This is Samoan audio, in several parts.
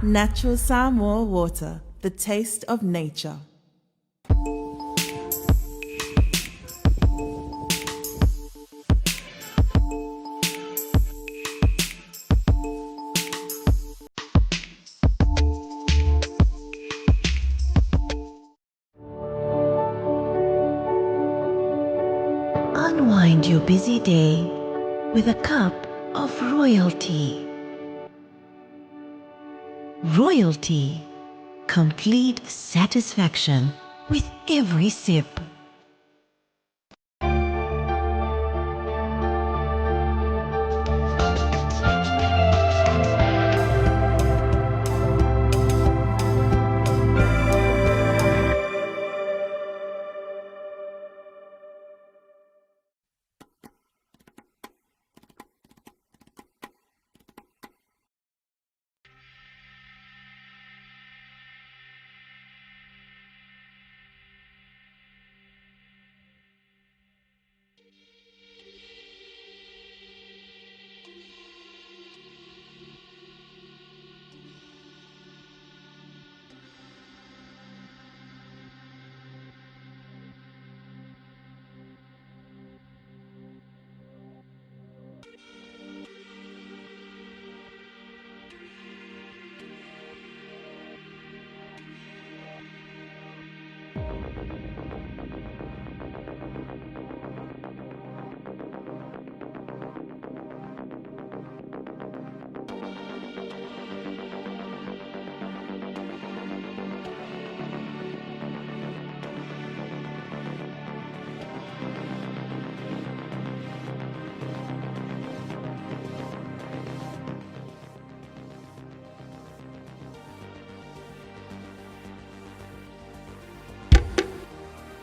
Natural Samoa water, the taste of nature. Unwind your busy day with a cup of royalty. Royalty. Complete satisfaction with every sip.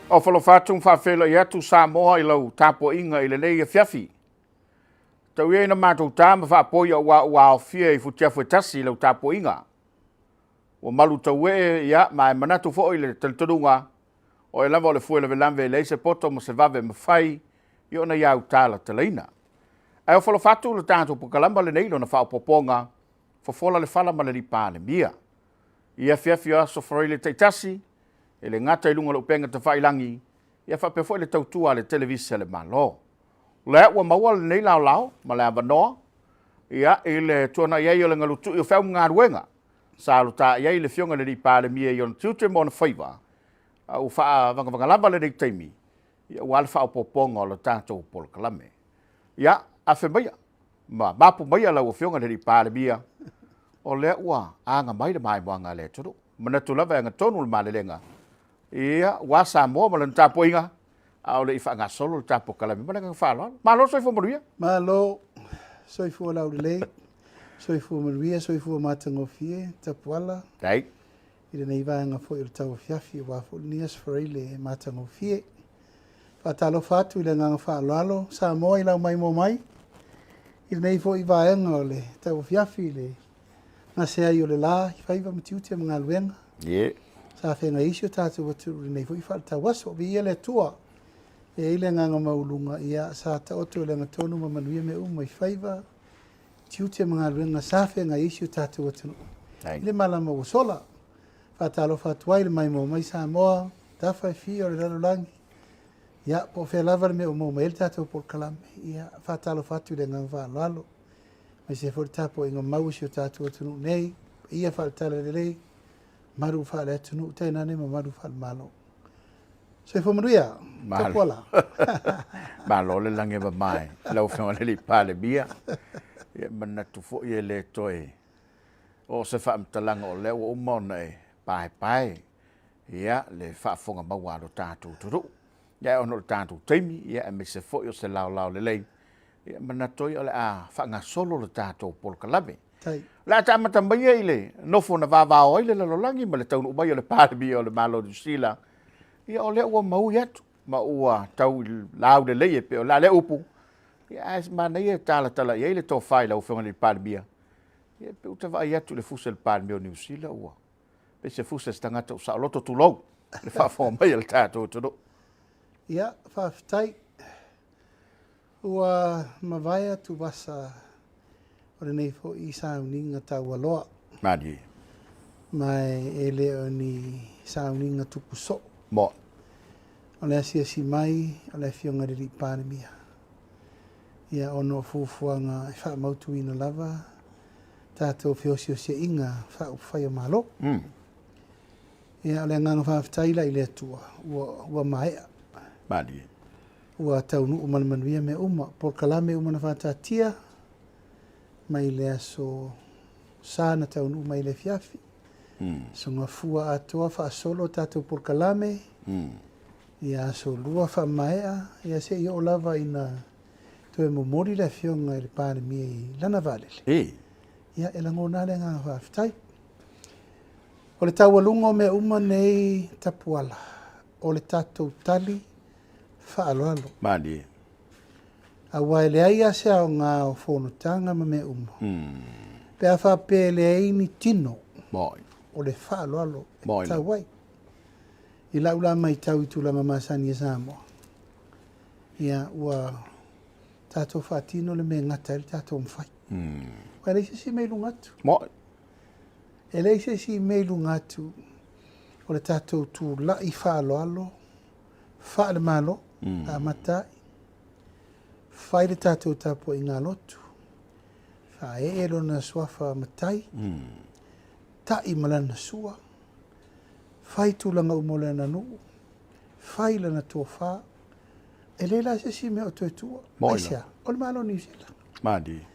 O Falofa atu ma faafeiloai atu Samoa i lau tapuaiga i lenei afiafi. Tau ia ina matou ta ma faapoi aua ua aofia i futiafu e tasi i lau tapuaiga. Ua malu tauee ia ma e manatu foi i le talitonuga o oe lava o le fue lavelave e leai se poto ma se vave e mafai i ona iau talatalaina. Ae o falofa atu le tatou pokalama lenei lona faaopoopoga, fofola le fala ma le alii Palemia. I afiafi o aso Faraile taitasi, e le gata i luga o le upega tafailagi, ia faapea foi le tautua a le Televise a le Malo. O lea ua maua lenei laolao ma le avanoa ia, i le tuanai ai o le galutu'i o feau ma galuega sa alota'i ai le Afioga i le Alii Palemia i ona tiute ma ona faiva, a ua faavagavaga lava lenei taimi ia, aua le faaopoopoga o le tatou polokalame. Ia, afe maia ma mapu maia lau Afioga i le Alii Palemia, o lea ua aga mai le maimoaga a le atunuu. Manatu lava e agatonu le malelega, ia, ua Samoa ma lana tapuaiga, a o le i faagasolo le tatou kalame. Ma le agaga faaaloalo. Malo le soifua manuia. Malo, soifua laulelei, soifua manuia, soifua matagofie, Tapuala. Dai. I lenei vaega foi o le tauafiafi, aua foi lenei Aso Faraile e matagofie. Faatalofa atu i le agaga faaaloalo, Samoa i lau maimoa mai, i lenei foi vaega o le tauafiafi i le gase ai o le la i faiva ma tiute ma galuega. Yeah. Sa feagai ai si o tatou atunuu i lenei foi faaletauaso. Viia le Atua. E i ai le agaga maualuga, ia, sa taoto i le agatonu ma manuia mea uma i faiva, tiute ma galuega sa feagai ai si o tatou atunuu. I le malama ua sola. Faatalofa atu ai i le maimoa mai Samoa, tafa e fia o le lalolagi, ia, po o fea lava le mea o maua mai ai le tatou polokalame, ia, faatalofa atu i le agaga faaaloalo. Aemaise foi le tapuaiga mau a si o tatou atunuu nei, paia faale-talalelei, malu faale-atunuu, tainane mamalu faale-Malo. Soifua manuia, Tapuala. Malo le lagi e mamae lau Afioga i le Alii Palemia. Ia, manatu foi e le toe oo se faamatalaga o lea ua uma ona e paepae ia le faafofoga maua a lo tatou atunuu. Ia, ae ona o le tatou taimi, ia, aemaise foi o se laolao lelei, ia, manatu ai o le a faagasolo le tatou polokalame. Tai. O le a ta amata maia i le nofo na vavao ai le lalolagi ma le taunuu mai o le Palemia o le Malo o Niu Sila, ia o lea ua maui atu ma ua tau laulelei e pei o la lea upu, ia ae manaia e talatala i ai le tofa i lau Afioga i le Palemia. Ia pei ua ta vaai atu i le fusi a le Palemia o Niu Sila ua pei se fusi a se tagata ua saoloto tulou le faafofoga mai a le tatou atunuu. Ia, faafetai. Ua mavae atuvasa o lenei foi sauniga taualoa. Malie. Ma e le o ni sauniga tupu soo. Mo. O le asiasi mai o le Afioga i le Alii Palemia, ia ona o fuafuaga e faamautuina lava tatou feosiosiaiga faaupufai o Malo. Ia, o le agaga faafetai la i le Atua ua, ua maea. Malie. Ua taunuu ma le manuia mea uma, polokalame uma na faataatia mai le aso Sa na taunuu mai i le afiafi. Aso Gafua atoa faasolo tatou polokalame. Ia aso Lua faamaea, ia se i oo lava ina toe momoli le Afioga i le Palemia i lana vaalele. Ia, e lagona lava le agaga faafetai. O le taualuga o mea uma nei Tapuala, o le tatou tali faaaloalo. Malie. Aua e leai lava se aoga o fonotaga ma mea uma, pe a faapea e leai ni tino o le faaaloalo e tatau ai. I lau la matau i tulaga masani a Samoa, ia, ua tatou faatino le mea e gata ai le tatou mafai. Aua e leai se isi mea i luga atu. E leai se isi mea i luga atu o le tatou tulai faaaloalo faale-Malo, amata ai, fai le tatou tapuaiga lotu, faaee lona suafa matai, ta'i ma lana sua, fai tulaga uma o lana nuu, fai lana tofa, e leai la se isi mea o toe tuua. Aisea? O le Malo o Niu Sila. Malie.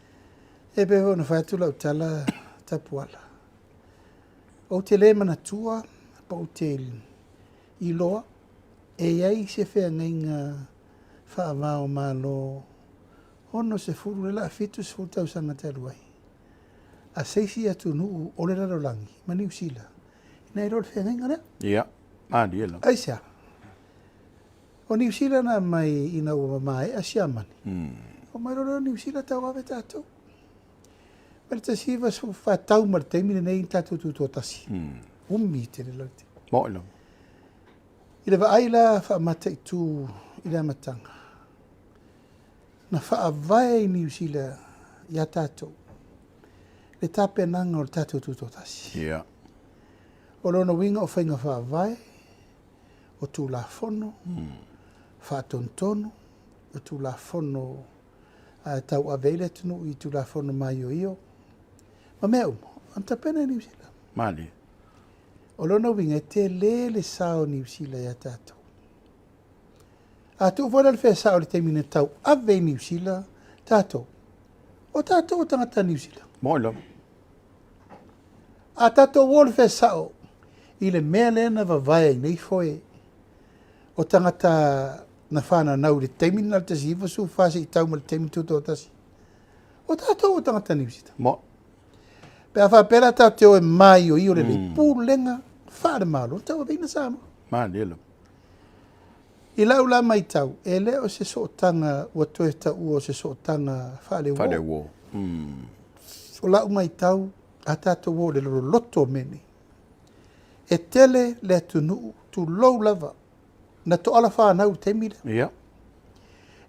E pei foi ona fai atu lau tala Tapuala, ou te le manatua po ou te iloa e i ai se feagaiga faava-o-Malo 60 lea la 70 tausaga talu ai, a se isi atunuu o le lalolagi ma Niu Sila, ina iloa le feagaiga lea. Ia, malie lava. Aisea? O Niu Sila na aumai ina ua maea Siamani, omai loa lea o Niu Sila tauave tatou. Mai le 1944 tau ma le taimi lenei na tatou tutoatasi. Umi tele la le taimi. Moi lava. I le vaai la faamataitu i le amataga, na faavae i Niu Sila ia tatou le tapenaga o le tatou tutoatasi. Yeah. O lona uiga o faiga faavae, o Tulafono, faatonutonu, o Tulafono e tauave ai le atunuu i Tulafono maioio ma mea uma, na tapena e Niu Sila. Malie. O lona uiga e tele le sao o Niu Sila ia tatou. A tuu foi la le fea sao i le taimi na tauave i Niu Sila tatou, o tatou o tagata Niu Sila. Moi lava. A tatou o le fea sao i le mea lea na vavae ai nei foe o tagata na fananau i le taimi lena o le 1914 seia tau mai le taimi tutoatasi, o tatou o tagata Niu Sila. Moi. Pe a faapea la tatou te o e maioio lelei, mm. pulega faale-Malo na tauaveina Samoa. Malie lava. I lau la matau, e le o se sootaga ua toe taua o se sootaga faale-uo. Faale-uo. Mm. O lau matau, a tatou o i le loloto o mea nei, e tele le atunuu, tulou lava, na toala fanau i le taimi lea. Ia.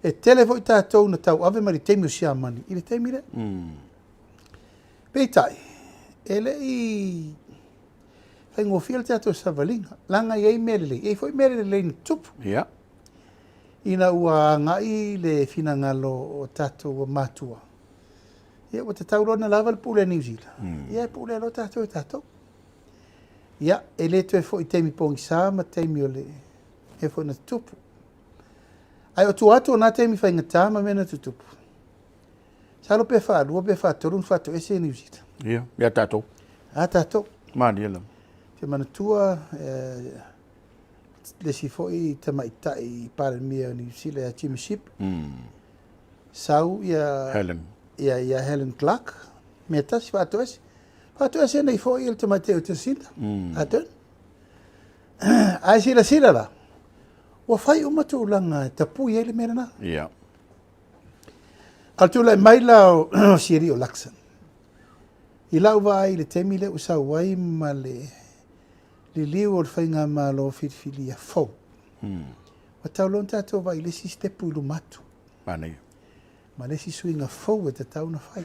E tele foi tatou na tauave mai le taimi o Siamani i le taimi lea. Mm. Peitai, e le i faigofie le tatou savaliga, leaga e i ai mea lelei, e i ai foi mea lelei na tutupu. Ia. Ina ua agai le finagalo o tatou matua, ia ua tatau loa ona lava le pule a Niu Sila, mm. ia e pule loa tatou e tatou. Ia, e le toe foi i taimi pogisa ma taimi o le mea foi na tutupu. Ae o tua atu o na taimi faigata ma mea na tutupu, masalo pe faalua pe faatolu na faatoese e Niu Sila. Ia, ia tatou. A tatou. Malie lava. Te manatua eh, le isi foi tamaitai Palemia o Niu Sila ia Jimmy Ship. Sau ia Helen. Ia, ia Helen Clark, mea tasi faatoese. Faatoese nei foi le tamaitai o Jacinda mm. Ardern. Ae silasila la, ua fai uma tulaga e tapui ai le mea lena. Yeah. A tulai mai la o Sieli o Luxon. I lau vaai i le taimi lea ua sau ai ma le liliu o le faigamalo filifilia fou. Ua tau loa ona tatou vaai i le isi sitepu i luma atu. Manaia. Ma le isi suiga fou e tatau ona fai.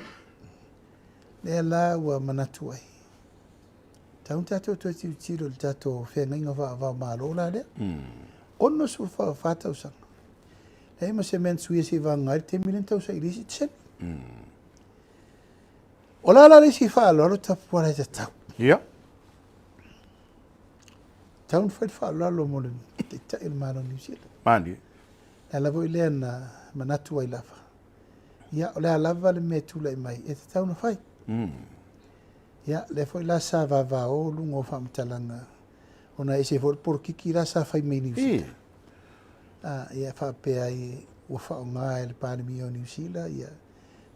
Lea la ua manatu ai. Tatau ona tatou toe tilotilo i le tatou feagaiga faava-o-Malo la lea. 64 tausaga. Leai ma se mea na suia seivagana ai le taimi lea na tausaili ai se sene. O le a la le isi faaaloalo tapuala e tatau? Ia. Tatau ona fai le faaaloalo mo le Taitai o le Malo o Niu Sila. Malie. Le ala foi lea na manatu ai lava, ia, o le a lava le mea e tulai mai, e tatau ona fai. Ia, lea foi la sa vavao luga o faamatalaga, ona e ese foi le polokiki la sa fai mai i Niu Sila. Ia, faapea ai ua faaaoga e le Palemia o Niu Sila ia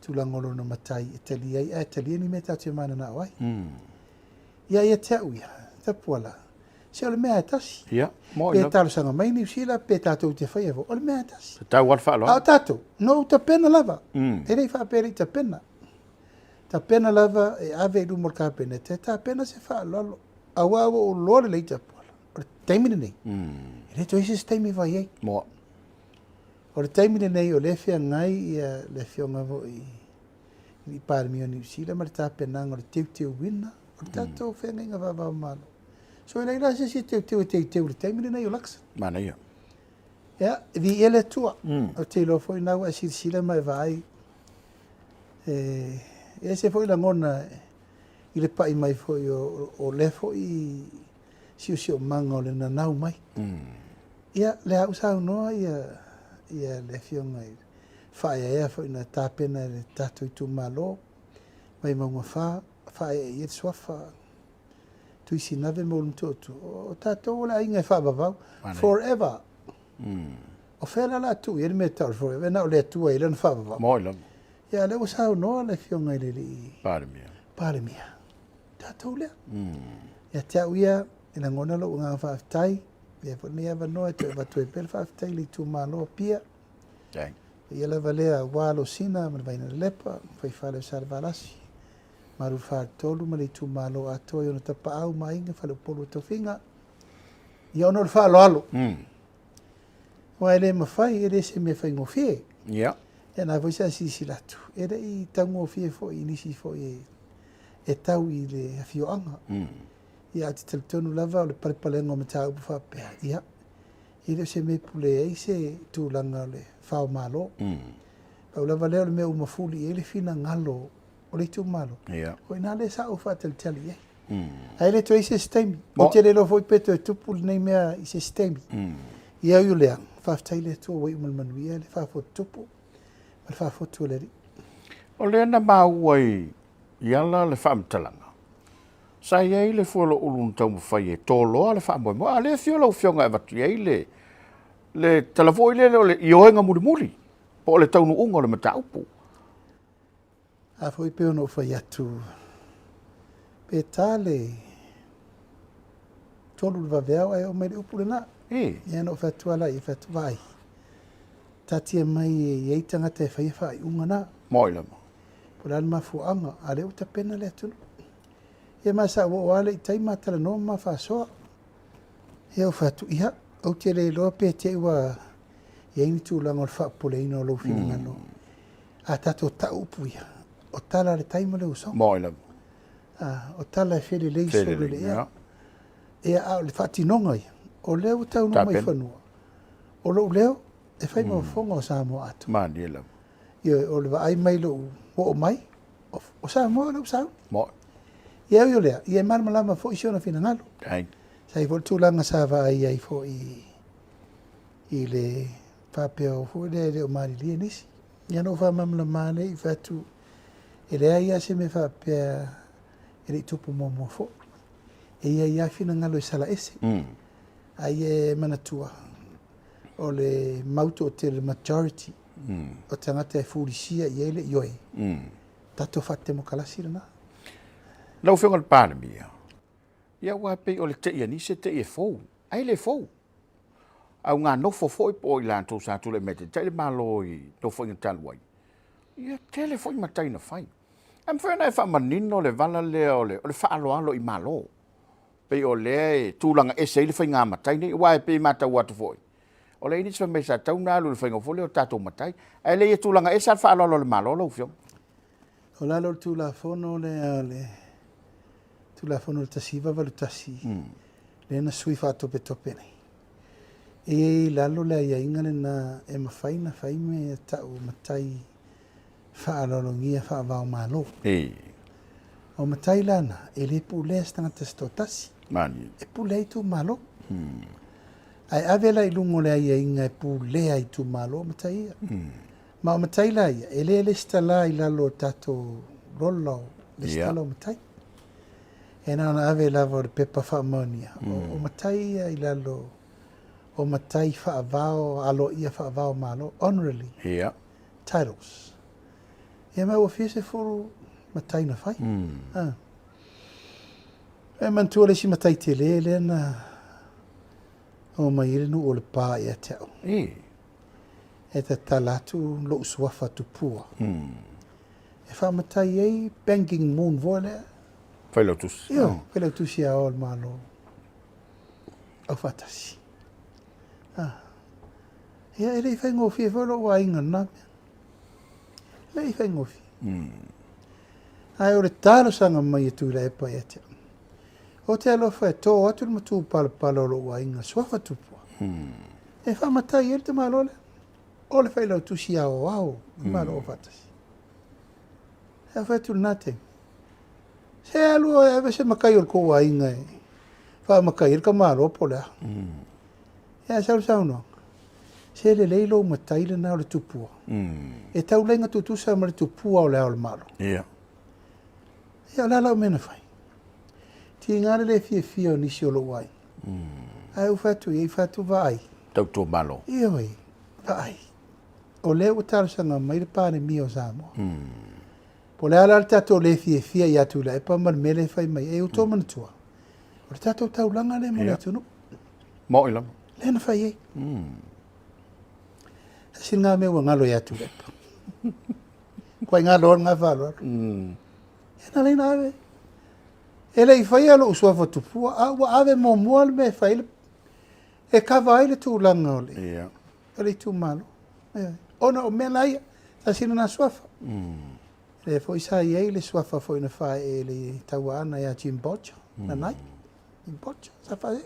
tulaga o lona matai e talia ai, ae talia ni mea tatou te mananao ai. Ia, ia te au ia, Tapuala, se o le mea lava e tasi. Ia, moe Pe talosaga mai Niu Sila, pe tatou te faia foi, o le mea lava e tasi. Tatau lava le faaaloalo. A o tatou, na ou tapena lava. E le i faapea e le i tapena. Tapena lava e ave i luma o le Kapeneta e tapena se faaaloalo, aua ua ou iloa lelei Tapuala, o le taimi lenei, e le toe i ai se isi taimi e fai ai. Moa. O le taimi lenei o lea e feagai ia le afioga foi i le Palemia o Niu Sila ma le tapenaga o le teuteuina o le tatou feagaiga faava-o-Malo. So e leai la se isi e teuteu e teuteu i le taimi lenei o Luxon. Manaia. Ia, e viia le Atua. Ou te iloa foi na ua e silasila ma e vaai e ese foi lagona i le pai mai foi o lea foi siosiomaga o le nanau mai. Ia, lea ua saunoa ia le afioga i faaeaea foi na tapena e le tatou itumalo, Vaimauga 4, faaee i ai le suafa Tuisinave ma Ulumotootua, o tatou o le aiga e faavavau, forever. O fea la o le a tuu i ai le mea e tau o le forever, na o le Atua e i ai lana faavavau. Moi lava. Ia, lea ua saunoa le afioga i le alii Palemia. Palemia. Tatou lea. Ia te au ia, e lagona lou agaga faafetai, avea foi lenei avanoa e toe avatu ai pea le faafetai i le itumalo o Apia. Ia lava lea aua Alosina ma le Vainalelepa, Faifale o Salevalasi, Malu 43 ma le itumalo atoa i ona tapaau ma aiga, Faleupolu o Tofiga. Ia ona o le faaaloalo. Aua e le mafai, e le se mea faigofie. Ia. Ia na foi sa silasila atu, e le i taugofie foi i nisi foi e tau i le afioaga. Ia ae ou te talitonu lava o le palepalega o mataupu faapea, ia, e le o se mea e pule ai se tulaga o le faomalo. Pau lava lea o le mea ua mafuli i ai le finagalo o le itumalo, o i ina lea sa ou faatalitali i ai. Ae le toe i ai se isi taimi. Ou te le iloa foi pe toe tupu lenei mea i se isi taimi. Ia ui o lea, faafetai i le Atua ua iu ma le manuia le faafotu tupu ma le faafotu o le Alii. O lea na maua i ala le faamatalaga, sa i ai le fualaulu na taumafai e toloa le faamoemoe, a o lea e afio lau Afioga e avatu i ai le le tala foi lele o le ioega mulimuli po o le taunuuga o le mataupu. A foi pei ona ou fai atu, pe ta le 3 i le vaveao ae oo mai le upu lena. Ia na ou fai atu lava laia, fai atu, vaai, taatia mai e i ai tagata e faia faaiuga na. Moi lava. Po o le a le mafuaaga, a o lea ua tapena le atunuu. Ia ma sa ou oo lava lea i tai ma talanoa ma faasoa. Ia ou fai atu, ia, ou te le iloa pe te i ua i ai ni tulaga o le faapopoleina o lou finagalo. A tatou tau upu ia, o tala a le tai ma le usoga. Moi lava. O tala e felelei solo i le ea. Ia, a o le faatinoga ia, o lea ua taunuu mai i fanua, o lou leo e fai ma fofoga o Samoa atoa. Malie lava. Ioe, o le vaai mai i lou oo mai, o Samoa o lea ua sauni. Moi. Ia ui o lea, ia e malamalama foi si ona finagalo. Ai. Sa i ai foi le tulaga sa vaai ai foi i le faapea o foi lea e le o malilie nisi. Ia na ou faamalamalama lea i fai atu, e leai lava se mea faapea e le i tupu muamua foi. E i ai lava finagalo e sala ese. A ia e manatua, o le mau toatele, majority, o tagata e fulisia i ai le ioe, tatou faatemokalasi lena. Lau Afioga i le Palemia, ia aua e pei o le tei a nisi e tei e fou, ae le fou. Auganofo foi po o i latou sa tulai mai e taitai le Malo i Nofoaiga talu ai, ia tele foi matai na fai. Ae mafai ona e faamanino le vala lea o le faaaloalo i Malo, pei o lea e tulaga ese ai le faiga matai nei, aua e pei e matau atu foi, o lea e i ai nisi fai mai sa tatau ona alu i le faiga foi lea o tatou matai, ae le i e tulaga ese lava le faaaloalo a le Malo lau Afioga. O lalo o le Tulafono lea o le Tulafono o le 1981, lea na sui faatopetope nei. E i ai i lalo le aiaiga lena e mafai ona fai mea tau matai faaaloalogia faava-o-Malo. O matai la na, e le pulea se tagata se toatasi. E pulea itumalo. Ae ave la i luga o le aiaiga e pulea itumalo matai ia. Ma o matai la ia, e le lesitala i lalo o tatou lola o lesitala o matai. E na ona ave lava o le pepa faamaonia, o matai ia i lalo o matai faavao, aloaia faavao o Malo, honorary titles. Ia ma ua fia sefulu matai na fai. E manatua le isi matai tele lea na omai ai le nuu o Lepa ia te au. E tatala atu lou suafa tupua. E faamatai ai Banking Moon foi lea. Failautusi. Ioe, Failautusi Aoao o le Malo Aufaatasi. Ah. Ia, e le i faigofie foi lou aiga i lena mea. E le i faigofie. Ae o le talosaga mai a Tuilaepa ia te au. Ou te alofa e tō atu le matupalapala o lou aiga suafa tupua. E faamatai ai le tamaloa lea. O le Failautusi Aoao o le Malo Aufaatasi. E fai atu i lena taimi, se alu oe e ave se matai o le tou aiga e faamatai ai le tamaloa po o le a. Ia ae sau le saunoaga, se lelei lou matai lena o le tupua, e taulaga tutusa ma le tupua o le Ao o le Malo. Ia, o le a lau mea na fai? Tiga le le fiafia o nisi o lou aiga. Ae ou fai atu i ai, fai atu vaai. Tautua Malo. Ioe, vaai. O lea ua talosaga mai le Palemia o Samoa. Po o le a la le tatou le fiafia ia Tuilaepa ma le mea lea e fai mai ai, ua outou manatua, o le tatou taulaga lea mo le atunuu. Maoi lava. Lea na fai ai. Tasi lena mea ua galo ia Tuilaepa. Kuai galo lena faaaloalo. Ia na ala ai ona ave. E le i faia lou suafa tupua, a ua ave muamua le mea e fai ai e kava ai le tulaga o le o le itumalo. Ona o mea la ia, tasi lena suafa. Lea foi sa i ai le suafa foi na faaee e le tauaana ia Jim Bolger, Nanai, Jim Bolger, sa faaee.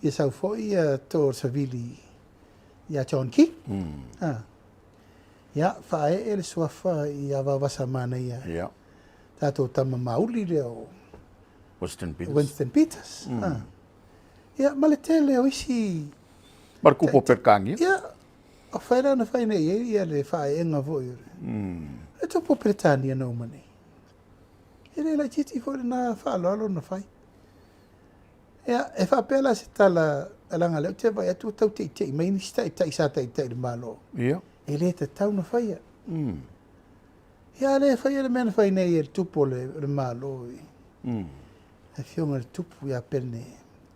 Ia sau foi ia to savili ia John Key. Ia, faaee le suafa ia Vaovasa Manaia, tatou tama mauli lea o Winston Peters. Winston Peters. Ia, ma le tele o isi... Ma le kupu o Peretania. Ia, o whai la na whai nei e ia le whaeenga foi o le. Le tupu o Peretania na uma nei. E le laitiiti foi lena faaaloalo na fai. Ia, e faapea la se tala, leaga o lea ou te vaai atu ua tau teitei mai nisi taitai sa taitai i le Malo. Ia. E le tatau na faia. Ia, a le faia le mea na fai nei e le tupu o le Malo i le afioga i le tupu ia Pene,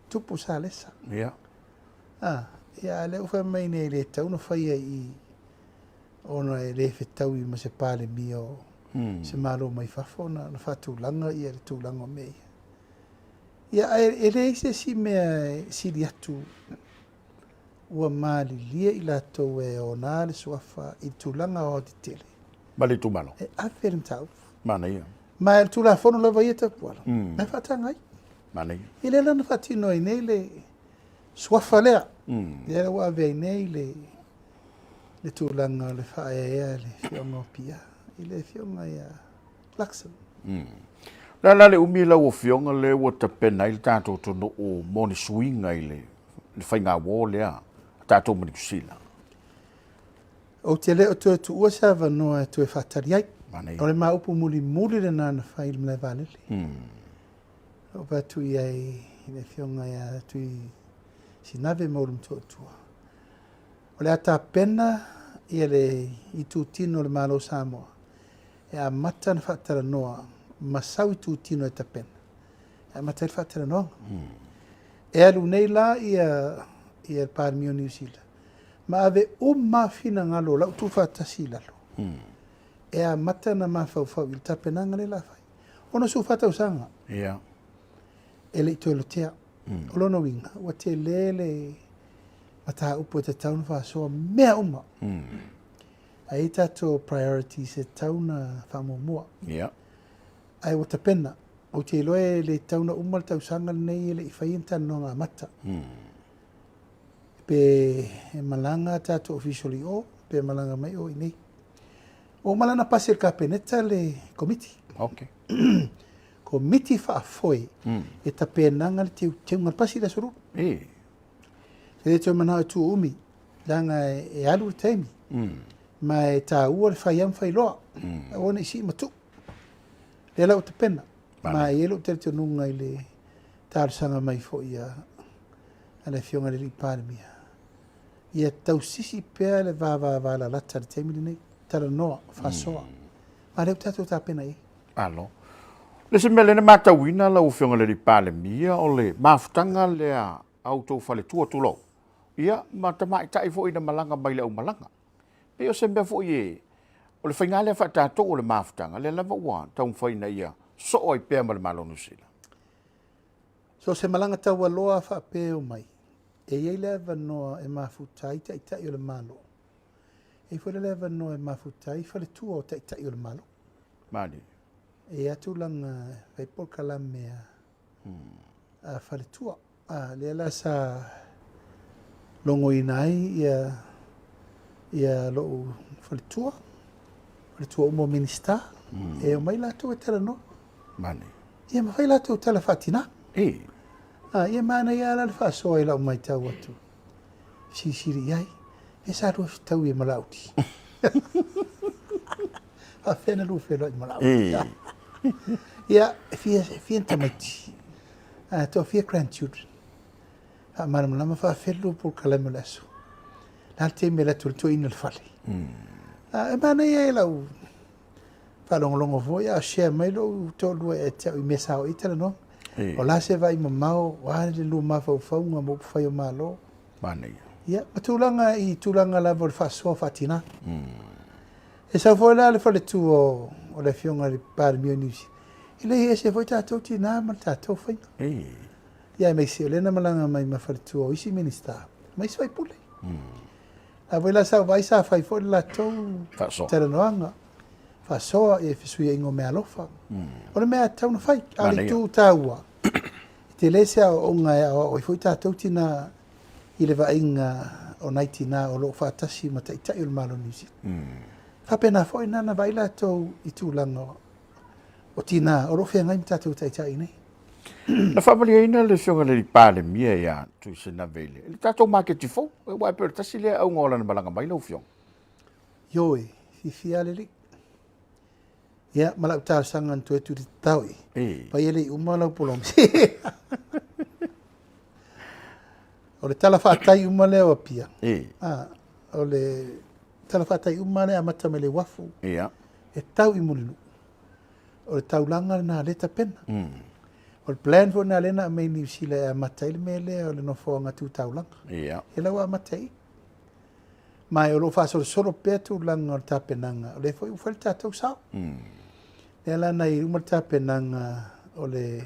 tupu Salesa. Ia. Ah, ia, a lea ua fai mai nei e le tatau na faia i i ona e le fetaui ma se Palemia o se Malo mai fafo na faatulaga ia le tulaga o mea ia. Ia, ae e leai se isi mea e sili atu ua malilie i latou e ona le suafa i le tulaga aoaotetele. Ma le itumalo. E ave le mataupu. Manaia. Ma o le Tulafono lava ia Tapuala, e faataga ai. Manaia. Ia lea la na faatino ai nei le suafa lea. Lea ua ave ai nei le le tulaga o le faaeaea e le Afioga o Pia i le Afioga ia Luxon. O le a la le umi lau Afioga lea ua tapena ai le tatou atunuu mo ni suiga i le faigauo lea a tatou ma Niu Sila? Ou te le o toe tuua se avanoa e toe faatali ai. O le ma upu mulimuli lena na fai i le malae vaalele. Na ou fai atu i ai i le Afioga ia Tui Sinave ma Ulumatua, o le a tapena ia le itutino o le Malo o Samoa e amata ona faatalanoa ma sau itutino e tapena e amata ai le faatalanoaga. E alu nei la ia le Palemia o Niu Sila ma ave uma finagalo o lau tuufaatasi i lalo e amata ona mafaufau i le tapenaga lea o le a fai. 64 tausaga e le i toe lotea. O lona uiga, ua tele le mataupu e tatau ona faasoa mea uma. Ae i ai tatou priorities e tatau ona faamuamua. Ae ua tapena. Ou te iloa e le tatau ona uma le tausaga lenei e le i faia ni talanoaga amata. Pe e malaga a tatou official i o, pe malaga mai o i inei. Ua uma la ona pasi e le Kapeneta le Komiti. Okay. Komiti faafoe e tapenaga le teuteuga, na pasi i le Aso Lulu. E. E le toe manao e tuuumi, leaga e alu le taimi. Ma e taua le fai lava ma fai loa. Aua ne i sii ma tuu. Lea la ua tapena. Ma e i ai lou talitonuga i le talosaga mai foi a le Afioga i le Alii Palemia, ia tausisi pea le vavavalalata i le taimi lenei, talanoa, faasoa. Ma lea ua tatou tapena i ai. Malo. Le isi mea lea na matauina lau Afioga i le Alii Palemia, o le mafutaga lea a outou faletua, tulou, ia ma tamaitai foi na malaga mai le aumalaga. Pei o se mea foi e, o le faiga lea faatatou o le mafutaga, lea lava ua taumafai ina ia soo ai pea ma le Malo o Niu Sila. So o se malaga taualoa faapea e omai, e i ai le avanoa e mafuta ai Taitai o le Malo, e i ai foi la le avanoa e mafuta ai faletua o Taitai o le Malo. Malie. E i ai tulaga e fai polokalame a faletua. A, lea la sa logoina ai ia, ia lou faletua, faletua uma o Minisita, e omai latou e talanoa. Manaia. Ia ma fai latou tala faatina. E. A, ia manaia lava la le faasoa i lau matau atu, silisili i ai, e sa lua fetaui e Malauli. Faafefea na lua feiloai ma Malauli. E. Ia, e fia, e fia ni tamaiti. A toafia grandchildren. Faamalamalama faafelu polokalame o le aso. Le a le taimi e alu atu ai le toeaina i le fale. A, e manaia ai lau faalogologo foi a o share mai lou toalua ia te au i mea sa oo i ai talanoaga. O le a se vaai mamao, o a le lua mafaufauga ma upufai o Malo. Manaia. Ia, ma tulaga i tulaga lava o le faasoa faatina. E sau foi la le faletua o le Afioga i le Palemia o Niu Sila, e leai e ese foi tatou tina ma le tatou faiga. Ia aemaise o lea na malaga mai ma faletua o isi Minisita ma isi faipule. La foi la sa ou vaai sa fai foi le latou talanoaga faasoa i fesuiaiga o meaalofa. O le mea e tatau ona fai, a o le itu taua, e tele se aoaoga e aoao ai foi tatou tina i le vaaiga o nai tina o lo o faatasi ma taitai o le Malo o Niu Sila. Faapena foi na na vaai latou i tulaga o tina o lo o feagai ma tatou taitai nei. Na faamalieina le Afioga i le Palemia ia Tuisanave i le tatou maketi fou, aua e pei o le tasi lea auga o lana malaga mai lau Afioga. Ioe, fiafia lava le alii. Ia, ma lau talosaga na toe tuli tatao i. Pai e le i uma lau polomisi. O le tala faatai uma lea o Apia. Ah, o le tala faatai uma lea amata mai le uafu. Ia. E tau i Mulinuu. O le taulaga lena lea tapena. O le plan foi lena lea na aumai i Niu Sila e amata ai le mea lea o le nofoaga tu taulaga. Ia. E la ua amata i. Ma o lo o faasolosolo pea tulaga o le tapenaga, o lea foi ua fai le tatou sao. Lea la na i uma le tapenaga o le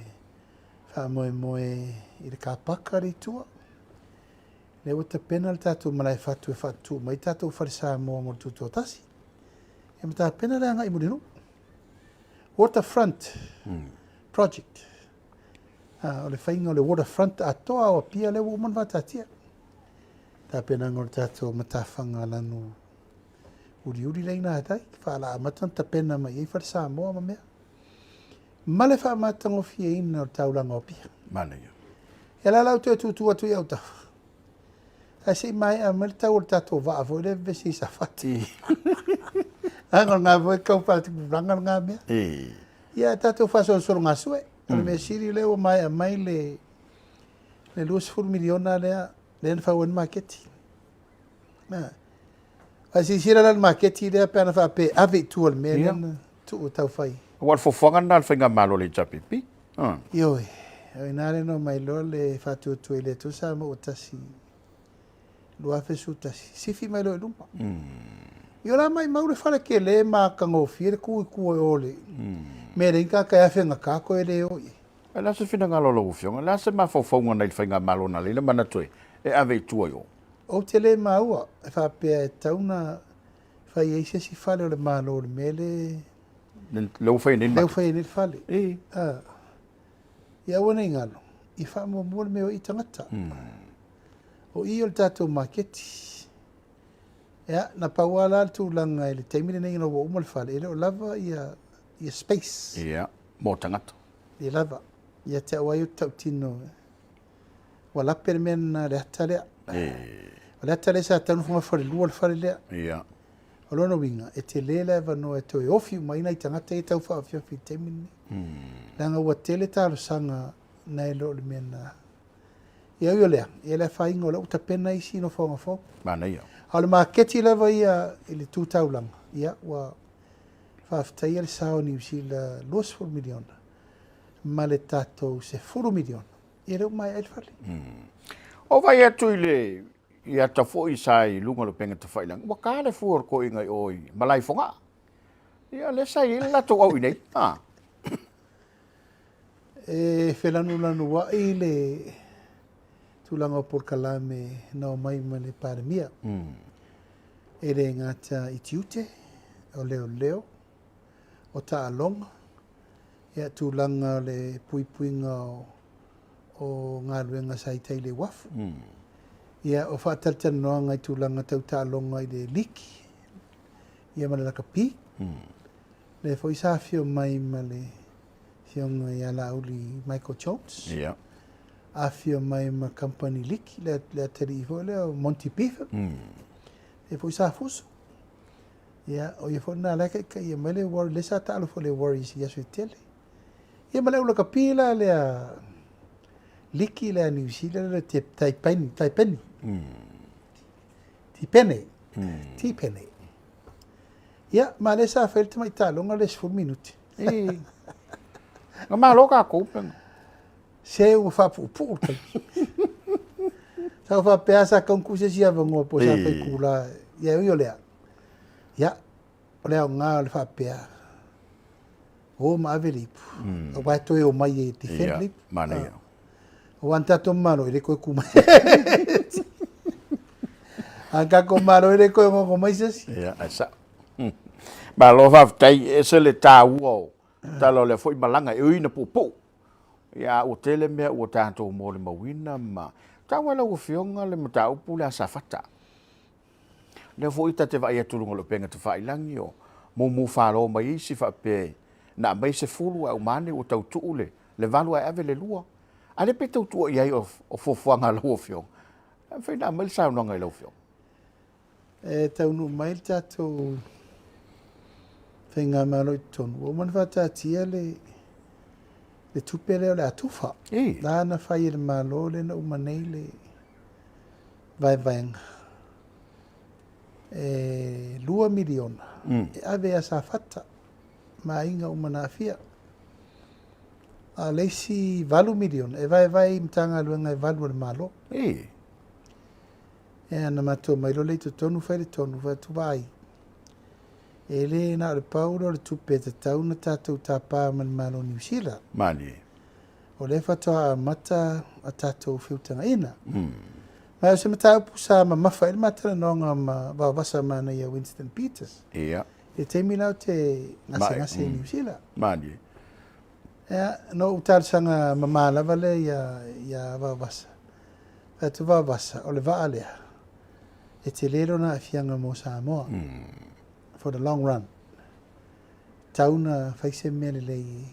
faamoemoe i le car paka lea i tua. Lea ua tapena le tatou malae fatu e faatutu mai tatou fale Samoa mo le tutoatasi. E ma tapena le agai Mulinuu. Waterfront Project. Ah, o le faiga o le waterfront atoa o Apia lea ua uma ona faataatia. Tapenaga o le tatou matafaga lanu uliuli lea i gatai, faalaamata ona tapena mai ai fale Samoa ma mea. Ma le faamatagofieina o le taulaga o Apia. Manaia. Ia la la ou toe tutu atu i autafa. Ae se i maea mai le tau o le tatou vaa foi lea vevesi i Safata. Leaga o lena foi e tau faatupulaga lena mea. Ia tatou faasolosologasue. O le mea sili lea ua maea mai le le 20 miliona lea lea na fau ai le maketi. Ae silasila la le maketi lea pe ana faapea e ave i tua le mea lea na tuu e tau fai. Aua o le fuafuaga lena a le Faigamalo a le HRPP. Ioe, o i ina lea na omai loa le faatuatua i le Atua sa maua tasi 2011, sifi mai loa i luma. Ia o la maimau le fale tele ma matagofie le tu i tua i o le mea e leai ni tagata e afegata toe le o i ai. O le a se finagalo o lau Afioga? O le a se mafaufauga nai le Faigamalo na leai le manatu e ave i tua i o? Ou te le maua e faapea e tatau ona fai ai se isi fale o le Malo i le mea le Lea ua fai ai nei le Lea ua fai ai nei le fale. E. Ah. Ia aua nei galo, ia faamuamua le mea o i tagata. O i o le tatou maketi. Ia, na pau lava la le tulaga i le taimi lenei ina ua uma le fale, e le o lava ia, ia space. Ia, mo tagata. Le lava. Ia te au ai ou te tautino, ua lape le mea lena i le ata lea. O le ata lea sa tatau ona fogafalelua le fale lea. Ia. O lona uiga, e tele le avanoa e toe ofi uma ai nai tagata ia e tau faaofiofi i le taimi lenei. Leaga ua tele talosaga nai lo le mea na... Ia ui o lea, ia le afaina o lea ua tapena isi nofoaga fou. Manaia. A o le maketi lava ia i le tu taulaga, ia ua faafetaia le sao o Niu Sila $20 miliona ma le tatou $10 miliona, ia lea ua maea ai le fale. O vaai atu i le i ata foi sa i luga o le upega tafailagi, ua ta le fua o le toeaina i o i Malaefogaa. Ia lea sa i ai le latou au i inei. Ha. E felanulanuai le tulaga o polokalame na omai ma le Palemia. E le gata i tiute, o leoleo, o taaloga, ia tulaga o le puipuiga o, o galuega sa i tai i le uafu. Ia o faatalatalanoaga i tulaga tau taaloga i le liki, ia ma le lakapi. Lea foi sa afio mai ma le Afioga ia Laauli Michael Jones. Ia. Afio mai ma Company Liki, le, le atalii foi lea o Monty Beaver. Lea foi sa fusu. Ia, o ia foi lena la e taitaia mai le Warriors, lea sa taalo foi le Warriors i aso e tele. Ia ma le au lakapi la lea liki lea New Zealand le te Taipeni, Taipeni. Tipene. Tipene. Ia, ma lea sa fai le tamai taaloga le 10 minute. Ii. Na malo tatou pena. Se ua faapuupuu le taimi. Sa ou faapea sa tau tuu se isi avanoa po o sa fai kula. Ia e ui o lea. Ia, o le aoga o le faapea, o ma ave le ipu. Aua e toe omai e defend le ipu. Manaia. Aua na tatou malo e le toe tu mai. A tatou malo e le toe ongoongo mai se isi. Ia, ae sao. Malo faafetai, e ese le taua o tala o lea foi malaga e ui ina puupuu. Ia, a ua tele mea ua tatou molimauina ma taua e lau Afioga le mataupu lea a Safata. Lea foi ta te vaai atu i luga o le upega tafailagi o mumu falo mai isi faapea na aumai 10 ae uma ane ua tau tuu le 8 ae ave le 2. A lea pe tau tua i ai o fuafuaga a lau Afioga? E mafai ona aumai le saunoaga i lau Afioga. E taunuu mai le tatou faigamalo i totonu, ua uma ona faataatia le le tupe lea o le a tufa. La na fai e le Malo lea na uma nei le vaevaega e $2 miliona e ave ia Safata ma aiga uma na aafia. A o le isi $8 miliona e vaevae i Matagaluega e 8 a le Malo. Ea na matou omai loa lea i totonu fai le tonu, fai atu, vaai, e le na o le pau lea o le tupe e tatau ona tatou tapa ma le Malo o Niu Sila. Malie. O lea faatoa amata a tatou feutagaina. Ma o se mataupu sa mamafa ai le ma talanoaga ma Vaovasa Manaia Winston Peters. Ia. I le taimi la ou te gasegase i Niu Sila. Malie. Ea, na ou talosaga mama lava lea ia, ia Vaovasa. Fai atu Vaovasa, o le vaa lea, e tele lona aafiaga mo Samoa. For the long run. Tau na fai se mea lelei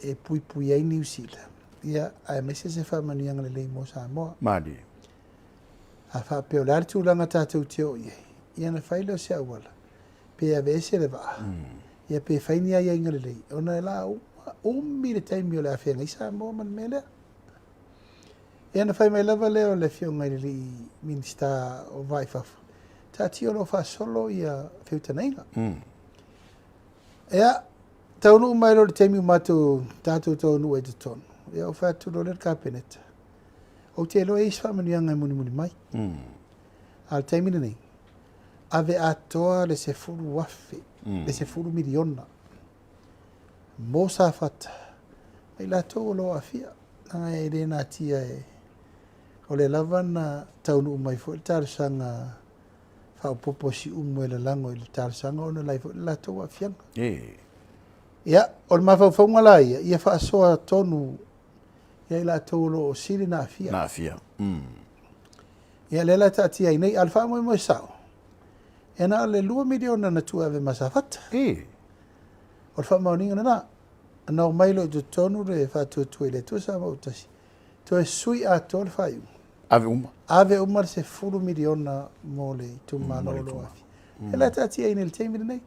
e puipui ai Niu Sila, ia, aemaise se faamanuiaga lelei mo Samoa. Malie. A faapea o le a le tulaga tatou te oo i ai, ia ona fai lea o se auala, pe aveese le vaa, ia pe fai ni aiaiga lelei, ona e la uma, umi le taimi o le a feagai Samoa ma le mea lea. Ia ona fai mai lava lea o le Afioga i le alii Minisita o Va i Fafo, taatia o lo o faasolo ia feutagaiga. Ia, taunuu mai loa i le taimi ua matou, tatou taunuu ai i totonu, ia ou fai atu loa lea i le Kapeneta, ou te iloa e i ai se faamanuiaga e mulimuli mai. A o le taimi lenei, ave atoa le $10,000, le $10 miliona mo Safata ma i latou o lo o aafia. Leaga e le natia e, o lea lava na taunuu mai foi le talosaga faaopoopo a Siumu e lalago i le talosaga ona la e i ai foi le latou aafiaga. Ia, o le mafaufauga la ia, ia faasoa tonu. Ia i latou o lo o sili na aafia. Na aafia. Ia lea la e taatia ai nei, a o le faamoemoe sao, e na o le $2 miliona na tuu e ave ma Safata. O le faamaoniga lena. Na omai loa i totonu le Faatuatua i le Atua Samoa ua Tasi, toe sui atoa le faaiuga. Ave uma. Ave uma le $10 miliona mo le itumalo o lo o aafia. Ia la e taatia ai nei i le taimi lenei.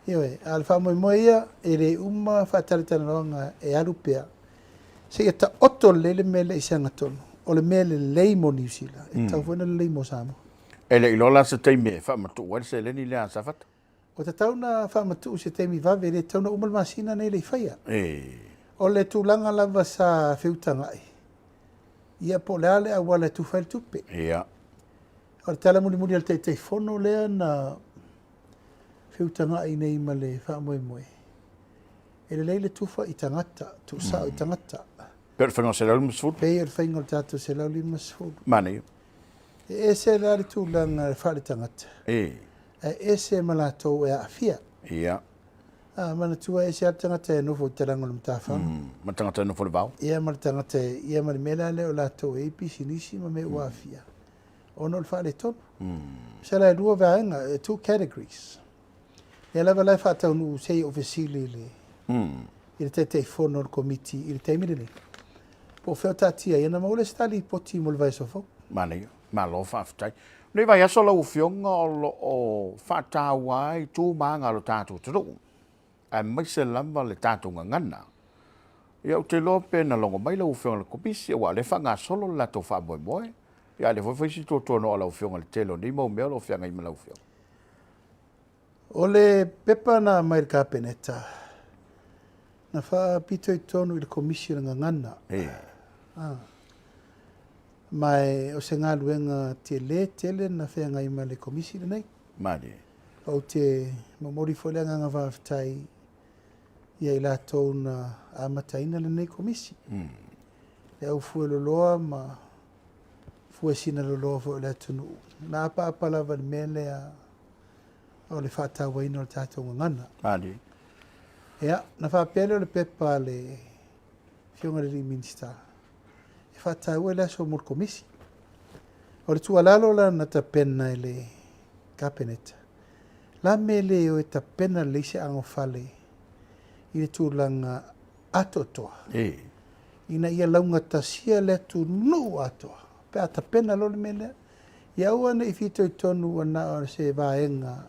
Ioe, a o le faamoemoe ia, e le uma faatalatalanoaga e alu pea seia taoto lelei le mea lea i se agatonu. O le mea lelei mo Niu Sila, e tatau foi ona lelei mo Samoa. E le i iloa la se taimi e faamatuu ai le seleni lea a Safata? Ua tatau ona faamatuu i se taimi vave, e le tatau ona uma le masina nei le i faia. O le tulaga lava sa feutagai, ia po o le a le auala e tufa ai le tupe. O le tala mulimuli a le Taitaifono lea na feutagai nei ma le faamoemoe, e lelei le tufa i tagata, tuusao i tagata. Pei o le faiga o le 150? Pei o le faiga o le tatou 150. Manaia. E ese la le tulaga faaletagata, ae ese ma latou e aafia. A, manatua e ese lava le tagata e nofo i talaga o le matafaga. Ma le tagata e nofo i le vao. Ia ma le tagata e, ia ma le mea la lea o latou e i ai pisinisi ma mea ua aafia ona o le faaletonu. Masalo e lua vaega, two categories. Lea lava la e faataunuu se i ou fesili i le i le Taitaifono o le Komiti i le taimi lenei, po o fea o taatia ai, ona maua lea o se ta lipoti mo le vaiaso fou. Manaia. Malo faafetai. O lenei vaiaso lau Afioga o lo o faataua ai tu ma aga a lo tatou atunuu, aemaise lava le tatou gagana. Ia ou te iloa pe na logo mai lau Afioga i le Komisi, aua o lea e faagasolo le latou faamoemoe, ia a o lea foi e fai si tuatuanoa o lau Afioga i le tele o nei mau mea o lo o feagai ma lau Afioga. O le pepa na aumai i le Kapeneta, na faapitoitonu i le Komisi o le Gagana. Ma o se galuega tele tele na feagai ma le Komisi lenei. Malie. Ou te momoli foi le agaga faafetai ia i latou na amataina lenei Komisi. Le au fueloloa ma fuesina loloa foi o le atunuu, na apaapa lava i le mea lea o le faatauaina o le tatou gagana. Malie. Ia, na faapea lea o le pepa a le Afioga i le Minisita, e faataua i le aso mo le Komisi. O le tuualalo la na tapena e le Kapeneta, la me le o e tapena lelei se anofale i le tulaga atoatoa, ina ia laugatasia le atunuu atoa, pe a tapena loa le mea lea. Ia aua ne i fitoitonu ua na o se vaega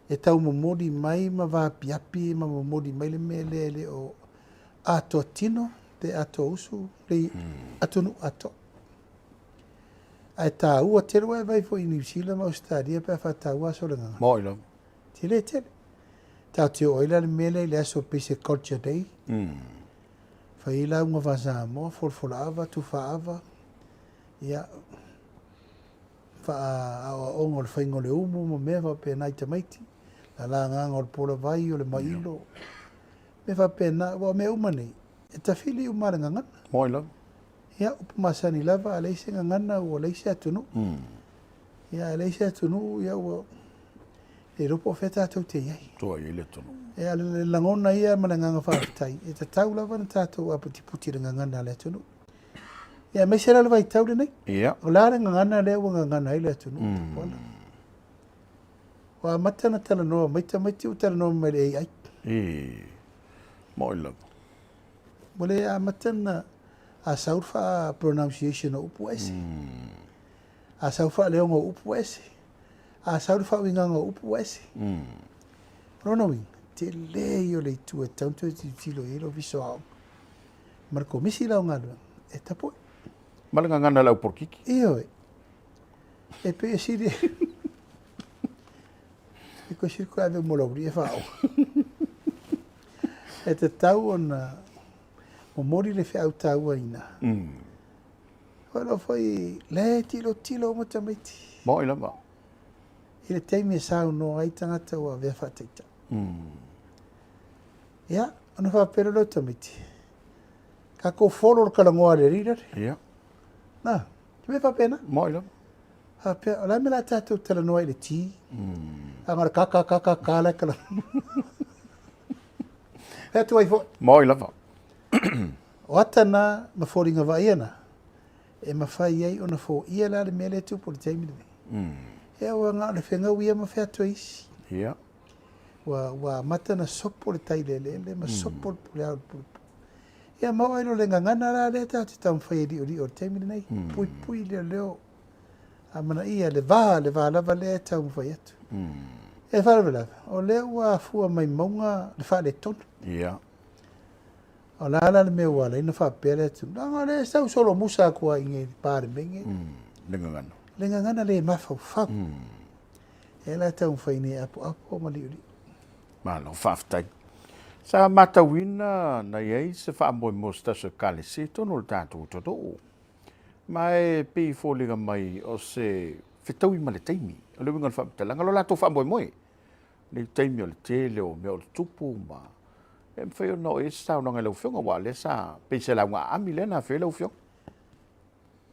e tau momoli mai ma vaapiapi ma momoli mai le mea lea e le o atoa tino pe atoa usu le atunuu atoa. Ae taua tele, ua e vaai foi i Niu Sila ma Ausetalia pe a faataua aso o le gagana. Moi lava. Tele tele. Tatou te oo ai la le mea lea i le aso pei se culture day. Fai ai lauga faa-Samoa, folafolaava, tufaava, ia, faaaoaoga o le faiga o le umu ma mea faapena i tamaiti, lalagaga o le polavai, o le mailo, mea faapena. Aua o mea uma nei, e tafili uma lava le gagana. Moi lava. Ia, upu masani lava, a leai se gagana ua leai se atunuu. Ia, a leai se atunuu, ia ua le iloa po o fea tatou te i ai. Tua i ai le atunuu. Ia, le lagona ia ma le agaga faafetai, e tatau lava ona tatou aputiputi i le gagana a le atunuu. Ia, aemaise la le vaitau lenei. Ia. O le a le gagana lea ua gagana ai le atunuu? Tupuola. Ua amata ona talanoa mai tamaiti ua talanoa mai i le AI. E, moi lava. Ua le amata ona a sau le faa-pronunciation o upu ua ese. A sau faaleoga o upu ua ese. A sau le faauigaga o upu ua ese. O lona uiga, tele ia o le itu e tatau ona toe tilotilo i ai le Ofisa o Aoga ma le Komisi la o Galuega e tapue. Ma le gagana a le au polokiki. Ioe. E pei e sili e koe sili koe ave mo lau e faaoga. E tatau ona momoli le feau taua ina. Ua foi le tilotilo uma tamaiti. Moi lava. I le taimi e saunoa ai tagata ua avea faataitai. Ia, ona faapea lea o tamaiti, tatou follow le talanoa a le leader. Ia. Na, te mea faapena. Moi lava. Faapea, o le a mea la tatou talanoa i le T? A na o le ka ka ka ka ka la talanoa. Fai atu ai foi. Moi lava. O ata na ma foliga vaaia na, e mafai ai ona foia la le mea lea e tupu i le taimi lenei. Ia ua na o le fegau ia ma featua isi. Ia. Ua, ua amata ona sopo le tai i le eleele ma sopo le pule ao i le pulepu. Ia ma oo ai loa i le gagana la lea tatou te taumafai e liolio i le taimi lenei. Puipui leoleo amanaia le va, le va lava lea e taumafai atu. E faalavelave, o lea ua afua mai mauga le faaletonu. Ia. O le a la le mea ua ala ai ona faapea le atunuu? Leaga o lea e sau solomusa atu lava i inei i le Palemene. Le gagana. Le gagana le mafaufau. Lea la e taumafai nei e apoapo ma liuliu. Malo faafetai. Sa matauina na i ai se faamoemoe o se tasi o Ekalesia i totonu o le tatou atunuu. Ma e pei e foliga mai o se fetaui ma le taimi. O le uiga o le faamatalaga, o lo latou faamoemoe. Nei taimi o le tele o mea o le tupu ma e mafai ona oo i ai se saunoaga i lau Afioga, aua o lea sa pei se lauga aami lea na afio ai lau Afioga.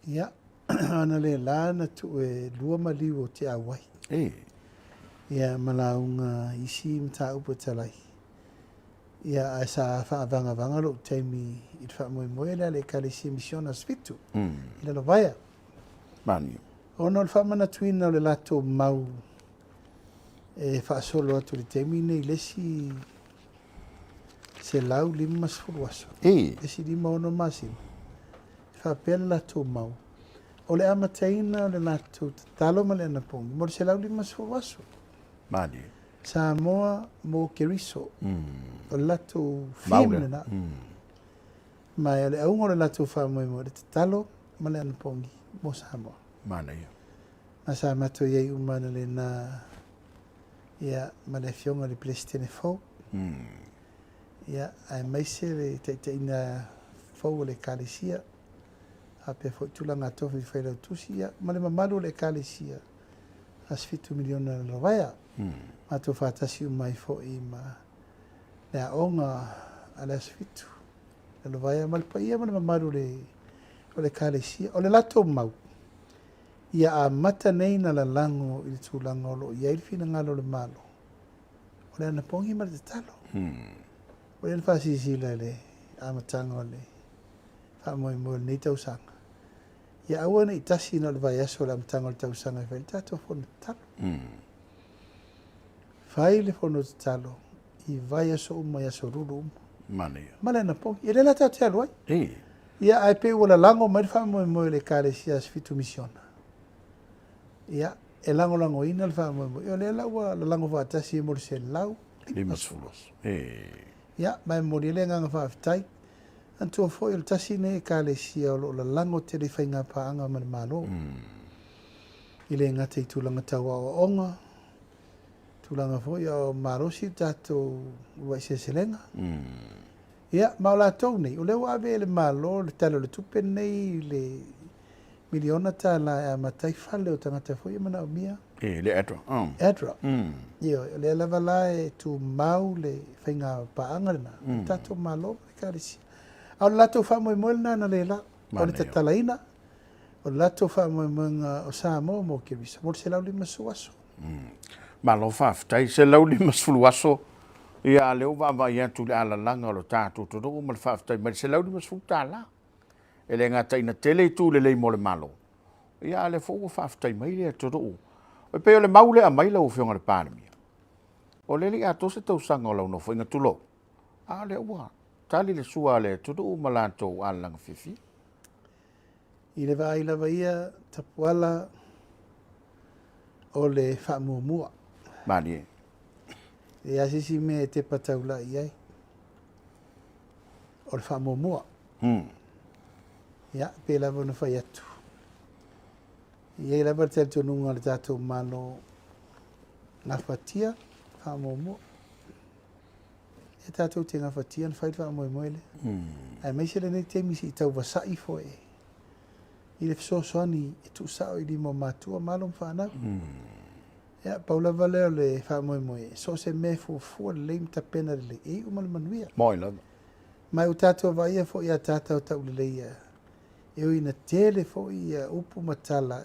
Ia, ana le la na tuu e lua maliu o te auai. E. Ia, ma lauga isi mataupu e talai. Ia, ae sa faavagavaga lou taimi i le faamoemoe lea a le Ekalesia Misiona Aso Fitu i Lalovaea. Mani. Ona o le faamanatuina o le latou mau e faasolo atu i le taimi lenei i le isi 150 aso, le isi 56 masina, e faapea le latou mau, o le amataina o le latou tatalo ma le anapogi mo le 150 aso. Malie. Samoa mo Keriso. O le latou theme lena. Ma o le auga o le latou faamoemoe, le tatalo ma le anapogi mo Samoa. Manaia. Ma sa matou i ai uma analeila ia, ma le Afioga i le Peresetene fou, ia, aemaise le taitaiga fou o le Ekalesia, faapea foi tulaga tofi failautusi, ia, ma le mamalu o le Ekalesia Aso Fitu Miliona Lalovaea. Matou faatasi uma ai foi ma le aoga a le Aso Fitu Lalovaea ma le paia ma le mamalu o le Ekalesia. O le latou mau, Ia amata nei na lalago i le tulaga o lo o i ai le finagalo o le Malo, o le anapogi ma le tatalo. Ua lea na faasilasila i le amataga o le faamoemoe o lenei tausaga, ia aua ne i tasi na o le vaiaso o le amataga o le tausaga e fai ai le tatou fono tatalo. Fai le fono tatalo i vaiaso uma, i aso lulu uma. Manaia. Ma le anapogi. E le la tatou te alu ai. E. Ia, ae pei ua lalago mai le faamoemoe o le Ekalesia Aso Fitu Misiona. Ia, e lagolagoina le faamoemoe. Ia, o lea la ua lalago faatasi ai mo le 150 aso. E. Ia, ma e momoli ai le agaga faafetai. Manatua foi o le tasi lenei Ekalesia o lo o lalago tele i faigapaaga ma le Malo. E le gata i tulaga tau aoaoga, tulaga foi a o malosi le tatou uluai seleselega. Ia, ma o latou nei, o lea ua ave e le Malo le Tala o le Tupe lenei i le miliona tala e amata ai fale o tagata foi e manaomia. E, le ADRA. ADRA. Ioe, o lea lava la e tumau le faiga paaga lena, le tatou Malo ma le Ekalesia. A o le latou faamoemoe lena na le la, o le tatalaina o le latou faamoemoega o Samoa mo Keriso mo le 150 aso. Malo faafetai. 150 aso, ia a lea ua vaavaai atu i le alalaga o le tatou atunuu ma le faafetai mai le $150. E le gata ina tele itu lelei mo le Malo, ia a lea foi ua faafetai mai le atunuu. E pei o le mau lea e aumai lau Afioga i le Palemia, o lea e le i atoa se tausaga o lau nofoaiga, tulou, a o lea ua tali le sua a le atunuu ma latou alalaga fiafia. I le vaai lava ia Tapuala o le faamuamua. Malie. E leai se isi mea e tepa taulai i ai. O le faamuamua. Ia, pei lava ona fai atu. E i ai lava le talitonuga o le tatou Malo gafatia faamuamua. E tatou te gafatia ona fai le faamoemoe lea. Aemaise lenei taimi se i tau vasa'i foi i le fesoasoani e tuusao i lima o matua ma alo ma fanau. Ia, pau lava lea o le faamoemoe, so o se mea e fuafua lelei ma tapena lelei, e iu ma le manuia. Moi lava. Ma ua tatou vaaia foi a tatou tauleleia, e ui ina tele foi ia upu ma tala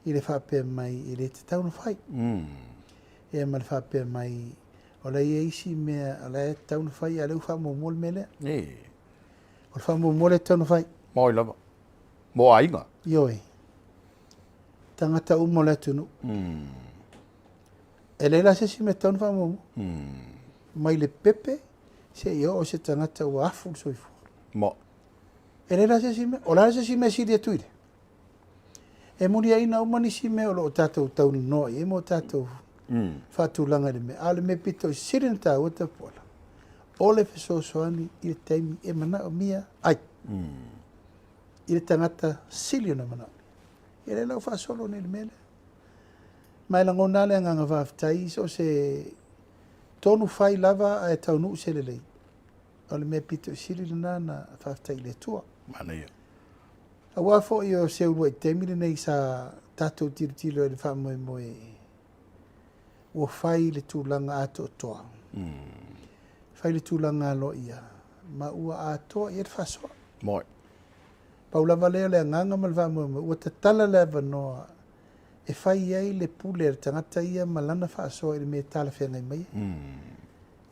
i le faapea mai e le tatau ona fai. Ia ma le faapea mai o la e i ai isi mea o la e tatau ona fai, a o lea ua faamuamua le mea lea. O le faamuamua lea e tatau ona fai. Maoi lava. Mo aiga. Ioe. Tagata uma o le atunuu. E leai la se isi mea e tatau ona faamuamua. Mai le pepe seia oo i se tagata ua afu le soifua. Mo. E leai la se isi mea. O le a se isi mea e sili atu i lea? E muliaina uma nisi mea o lo o tatou taunanoa i ai ma o tatou faatulaga i le mea. A o le mea pito i sili ona taua Tapuala, o le fesoasoani i le taimi e manaomia ai i le tagata sili ona manaomia. Ia lea la ua faasolo nei i le mea lea. Ma e lagona lava le agaga faafetai i so o se tonu fai lava ae taunuu se lelei. O le mea pito i sili lena na faafetai i le Atua. Manaia. Aua foi o se uluai taimi lenei sa tatou tilotilo ai i le faamoemoe ua fai le tulaga atoatoa, fai le tulaga aloaia ma ua atoa i ai le faasoa. Moe. Pau lava lea o le agaga ma le faamoemoe, ua tatala le avanoa e fai ai le pule a le tagata ia ma lana faasoa i le mea e talafeagai mai ai.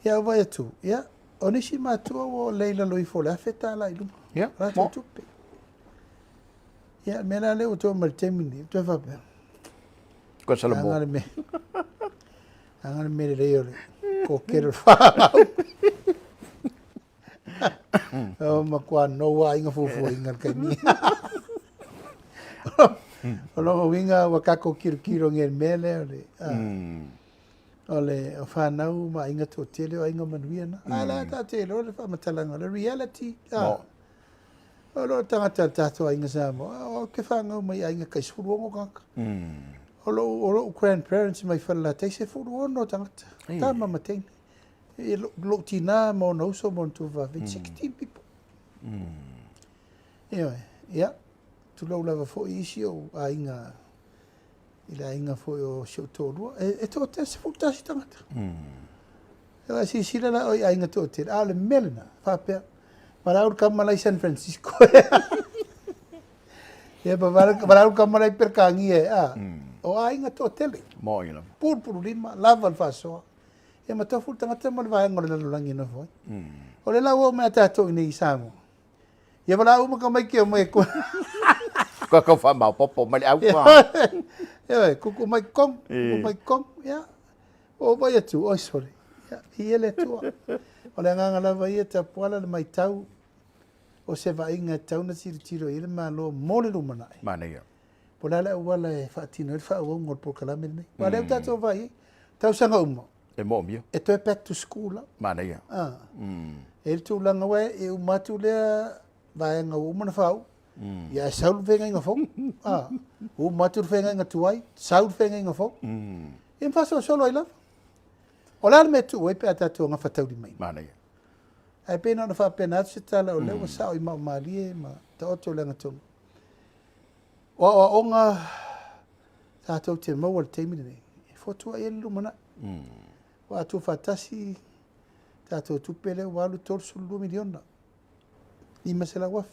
Ia, a vaai atu, ia, o nisi matua ua le i lalo ifo o le $1,000 i luga. Ia, latou tupe. Ia, le mea la lea ua toe mai le taimi lenei, ua toe faapea. Koe Salamo. Aga le mea. Aga le mea lelei o le kokele o le whanau. O matua noa aiga fuafuaina le taimi. O lona uiga ua tatou tilotilo nei i le mea lea o le, o le o fanau ma aiga toatele o aiga manuia na. A la tatou te iloa le faamatalaga o le reality. O loo tagata o le tatou aiga Samoa, ou te fanau mai aiga tai 16 tagata. O lou grandparents mai Falelatai, 16 tagata, tama ma teine. Lou tina ma ona uso ma ona tuafafine, 16 people. Ioe, ia, tulou lava foi isi ou aiga i le aiga foi o si ou toalua, e toatele, 11 tagata. E silasila la oe i aiga toatele, a o le mea lena, faapea, valaau le tama la i San Francisco. Ia, valaau le tama la i Peretania, a, o aiga toatele. Moni lava. Pulupululima, lava le faasoa. Ia ma tofu le tagata ma le vaega o le lalolagi e nofo ai. O lea la ua oo mai ia tatou i inei i Samoa, Ia valaau uma tamaiti e omai e koe. Koe kau whaamaopopo mai le au pa. Ioe, kuku mai kong, kuku mai kong, ia. O vai atu, oi sore. Ia, i ele atua. O le agaga lava ia tapuala le maitau o se vaaiga e tatau ona tilotilo i ai le Malo mo le lumanai. Manaia. Po o le a le auala e faatino ai le faaauauga o le polokalame lenei. Aua o lea ua tatou vaai i ai, tausaga uma. E moomia. E toe back to school la. Manaia. Ah. E i ai le tulaga aua e uma atu lea vaega ua uma ona faauu, ia ae sau le feagaiga fou. Ah. Ua uma atu le feagaiga tuai, sau le feagaiga fou. Ia ma faasolosolo ai lava. O le a le mea e tuu ai pe a tatou gafataulimaina? Manaia. Ae pei na ona faapena atu se tala o lea ua sao i maomalie ma taoto le agatonu. O aoaoga tatou te maua i le taimi lenei, e fotuai ai le lumanai. Ua atufaatasi tatou tupe lea ua alu $32 miliona, 500,000.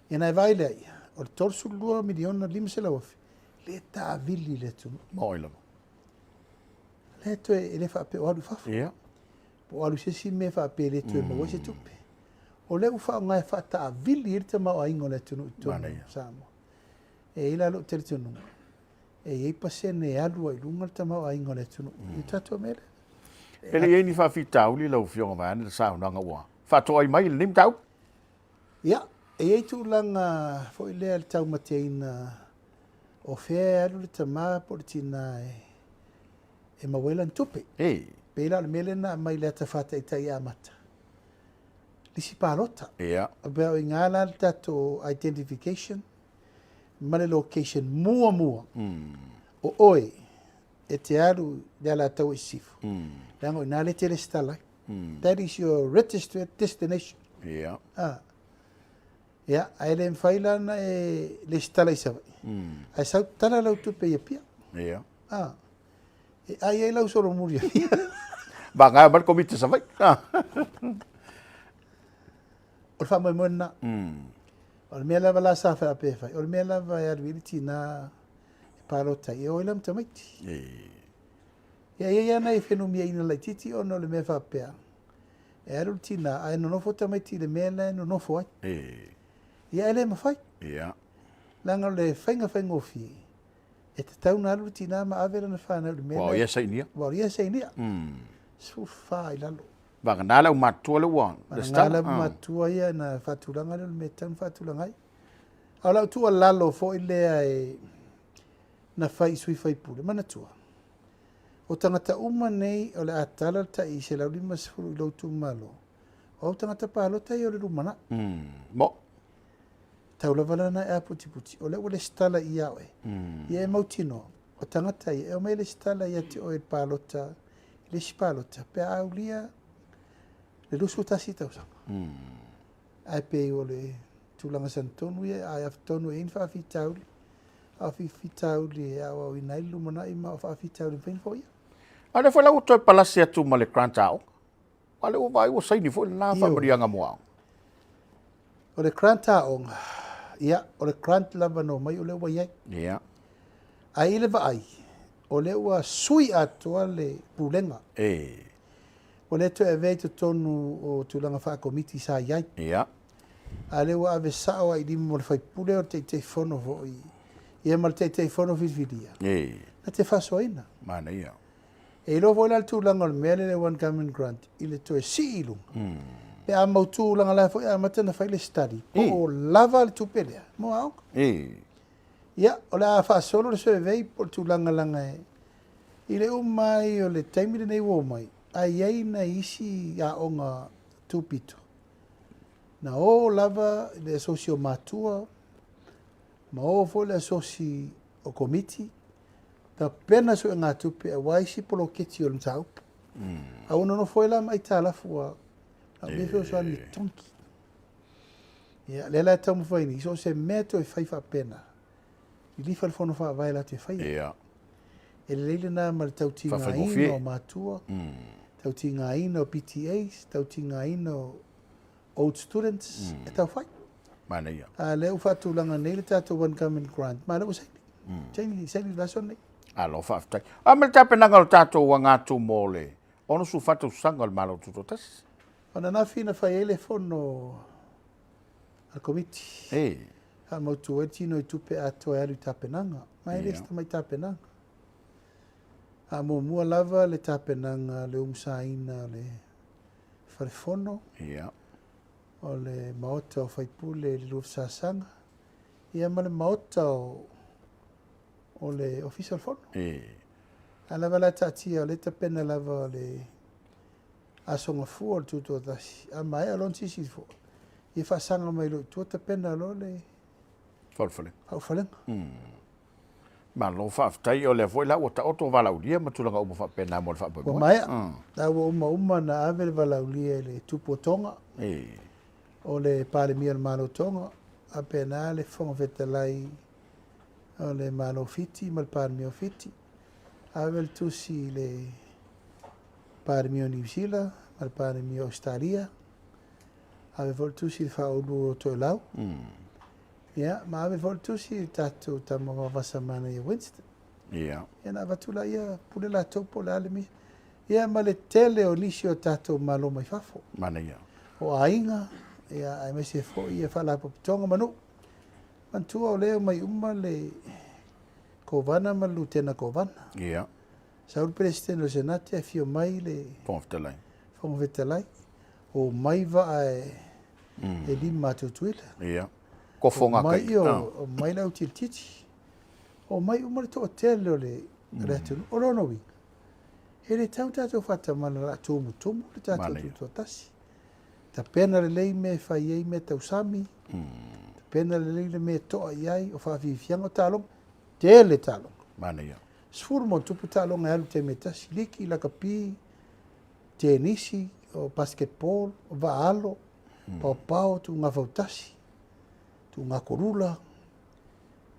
Ia na e vaai lea ia, o le $32 miliona 500,000, lea e taavili i le atunuu. Maoi lava. Lea toe, e le faapea o alu i fafo. Ia. Po o alu i se isi mea faapea e le toe maua ai se tupe. O lea ua faaaoga e faataavili ai le tamaoaiga o le atunuu i totonu o Samoa. E i ai la lou talitonuga, e i ai pasene e alu ai i luga le tamaoaiga o le atunuu i le tatou mea lea. E le i ai ni faafitauli lau Afioga vaeane le saunoaga ua faatoai mai i lenei mataupu? Ia, e i ai tulaga foi lea i le taumateina o fea e alu le tama po o le tina e maua ai lana tupe. E. Pei la o le mea lea na aumai i le ata faataitai amata, lisi palota. Ia. Pei o i ina la le tatou identification ma le location muamua o oe e te alu i le Alataua i Sisifo, leaga o i ina lea e te resitala ai. That is your registered destination. Ia. Ah. Ia, ae le mafai la ona e resitala i Savaii, ae sau tala lau tupe i Apia. Ia. Ah. E ai ai lau solomuli i Apia. Vagaea mai le Komiti Savaii. O le faamoemoe lena. O le mea lava la sa faapea e fai, o le mea lava e alu i ai le tina e palota ai, e o ai la ma tamaiti. Ia, e i ai lava nai fenumiaiga laitiiti ona o le mea faapea, E alu le tinā, ae nonofo tamaiti i le mea la e nonofo ai. Ia e le mafai. Leaga o le faiga faigofie, e tatau ona alu le tinā ma ave lana fanau i le mea la. Aua o ia e sainia. Aua o ia e sainia. 14 i lalo. Vagana le aumatutua lea ua resitala. Vagana le aumatutua ia na faatulaga lea o le mea e tatau ona faatulaga ai. A o lau tuualalo foi lea e na fai i sui faipule, manatua, o tagata uma nei o le a tala le tai 150 i lou itumalo, o au tagata palota ia o le lumanai. Mo. Tau lava la na e aputiputi, o lea ua lesitala ia oe. Ia e mautinoa, o tagata ia e omai e lesitala ia te oe i le palota, i le isi palota, pe a aulia le 21 tausaga. Ae pei o le tulaga sagatonu ia, ae atonu e i ai ni faafitauli, a o faafitauli e aoaoina ai le lumanai ma o faafitauli e mafai ona foia. A o lea foi la ua toe palasi atu ma le grant aoga. A o lea ua vaai ua saini foi lena faamanuiaga mo aoga. O le grant aoga, ia, o le grant lava na omai o lea ua i ai. Ia. Ae i le vaai, o lea ua sui atoa le pulega. E. Ua le toe avea i totonu o tulaga faakomiti sa i ai. Ia. A lea ua ave sao lava i lima o le faipule o le Taitaifono foi, ia ma le Taitaifono filifilia. E. Na te faasoaina. Manaia. E iloa foi la le tulaga o le mea lea le One Government Grant i le toe sii i luga. Pe a mautu leaga la foi e amata ona fai le study po o lava le tupe lea mo aoga. Ia, o le a faasolo le survey po o le tulaga leaga e i le uma ai o le taimi lenei ua omai, a i ai nai isi aoga tupito, na o lava le asosi o matua ma o foi le asosi o komiti, tapena suegatupe aua isi poloketi o le mataupu. A ua nonofo ai la ma aitalafu ua manaomia fesoasoani i totogi. Ia, lea la e taumafai nei, so o se mea e toe fai faapena, lilifa le Fono Faavae latou te faia. Ia. E lelei lena ma le tautigaina o matua, tautigaina o PTAs, tautigaina o old students e tau fai. Manaia. A lea ua faatulaga nei le tatou One Government Grant, ma lea ua saini. Saini, saini i le aso lenei. Alo, faafetai. A ma le tapenaga o le tatou aga atu mo le 64 tausaga o le Malo Tutoatasi. O ananafi na fai ai le fono a le Komiti. E. Faamautu ai le tino i tupe atoa e alu i tapenaga. Ma e le se tamai tapenaga. A muamua lava le tapenaga le umusaina o le Fale Fono. Ia. O le Maota o Faipule i le Luafisasaga, ia ma le Maota o, o le Ofisa o le Fono. E. A lava la taatia o le tapena lava o le Aso Gafua o le Tutoatasi, a maea loa ona silisili foi, ia faasaga mai loa i tua tapena loa le Faaulufalega. Faaulufalega. Malo faafetai, o lea foi la ua taoto valaaulia ma tulaga uma faapena mo le faamoemoe. Ua maea, la ua uma uma na ave le valaaulia i le Tupu o Tonga, o le Palemia o le Malo o Tonga, faapena le Fofoga Fetalai o le Malo o Fiti ma le Palemia o Fiti, ave le tusi i le Palemia o Niu Sila ma le Palemia o Ausetalia, ave foi le tusi i le Faaulu o Toelau. Ia, ma ave foi le tusi i le tatou tama vavasa manaia Winston. Ia. Ia na avatu laia pule latou po o le a le mea. Ia ma le tele o nisi o tatou malo mai fafo. Manaia. O aiga, ia aemaise foi ia faalapotopotoga ma nuu. Manatua o lea e omai uma le Kovana ma le Lutena Kovana. Ia. Sau le Peresetene o le Senate, afio mai le Fofoga Fetalai. Fofoga Fetalai. Omai vaa e e lima a Tutuila. Ia. Kofoga kai. Omai, omai le au tilititi. Omai uma le toatele o le, mm. le atunuu. O lona uiga, e le tau tatou faatamala o le a tumutumu le tatou tutoatasi. Tapena lelei mea e fai ai mea tausami, mm. tapena lelei le mea e toa i ai, o faafiafiaga o taaloga, tele taaloga. Manaia. 10 ma tupu taaloga e alu taimi e tasi, liki, lakapi, tenisi, o basketball, o vaa-alo, paopao, tuuga fautasi, tuuga kolula,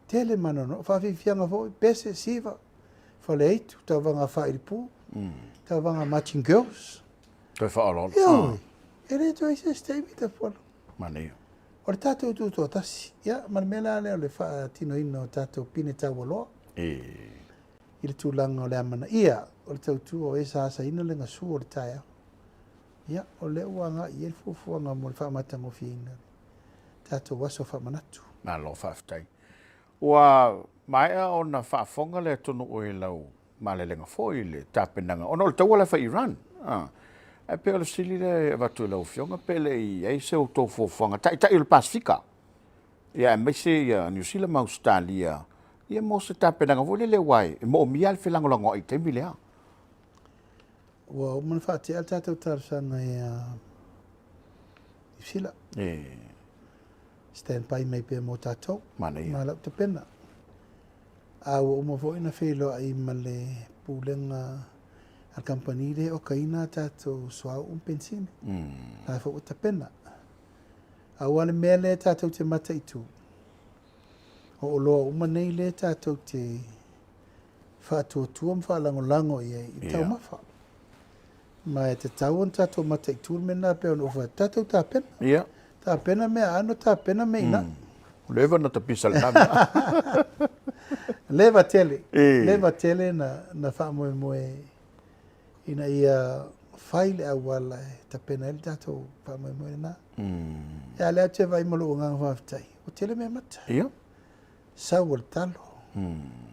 tele ma nonoa. Faafiafiaga foi, pese, siva, faleaitu, tauvaga faailipu, tauvaga marching girls. Toe faaoloolo. Ioe, e le toe i se isi taimi Tapuala. Manaia. O le tatou tutoatasi, ia, ma le mea la lea o le faatinoina o tatou pine taualoa. E. I le tulaga o le amanaia o le tautua o e sa asaina le gasu o le taeao. Ia, o lea ua agai i ai le fuafuaga mo le faamatagofieina o le tatou aso faamanatu. Malo faafetai. Ua maea ona faafofoga le atunuu i lau malelega foi i le tapenaga ona o le taua la e fai i Iran. Ae pei o le fesili lea e avatu i lau Afioga pe le i i ai se outou fuafuaga Taitai o le Pasefika ia aemaise ia Niu Sila ma Ausetalia ia mo se tapenaga foi lele aua e moomia lava le felagolagoai i le taimi lea. Ua uma ona faatea le tatou talosaga ia Niu Sila. E. Stand by mai pea mo tatou. Manaia. Ma lau tapena. A ua uma foi ona feiloai ma le pulega a le kamupani lea e okaina a tatou suauu ma penisini. La foi ua tapena. Aua le mea lea tatou te mataitu, o oloa uma nei lea tatou te faatuatua ma faalagolago i ai i taumafa. Ma e tatau ona tatou mataitu le mea lena pei ona ou fai atu, tatou tapena. Ia. Tapena meaano, tapena mea inai. Ua leva ona tapisa lena mea. Leva tele. Leva tele na, na faamoemoe ina ia fai le auala e tapena ai le tatou faamoemoe lena. Ia, a lea ou te vaai ma lou agaga faafetai, ua tele mea mata. Ia. Sau o le talo,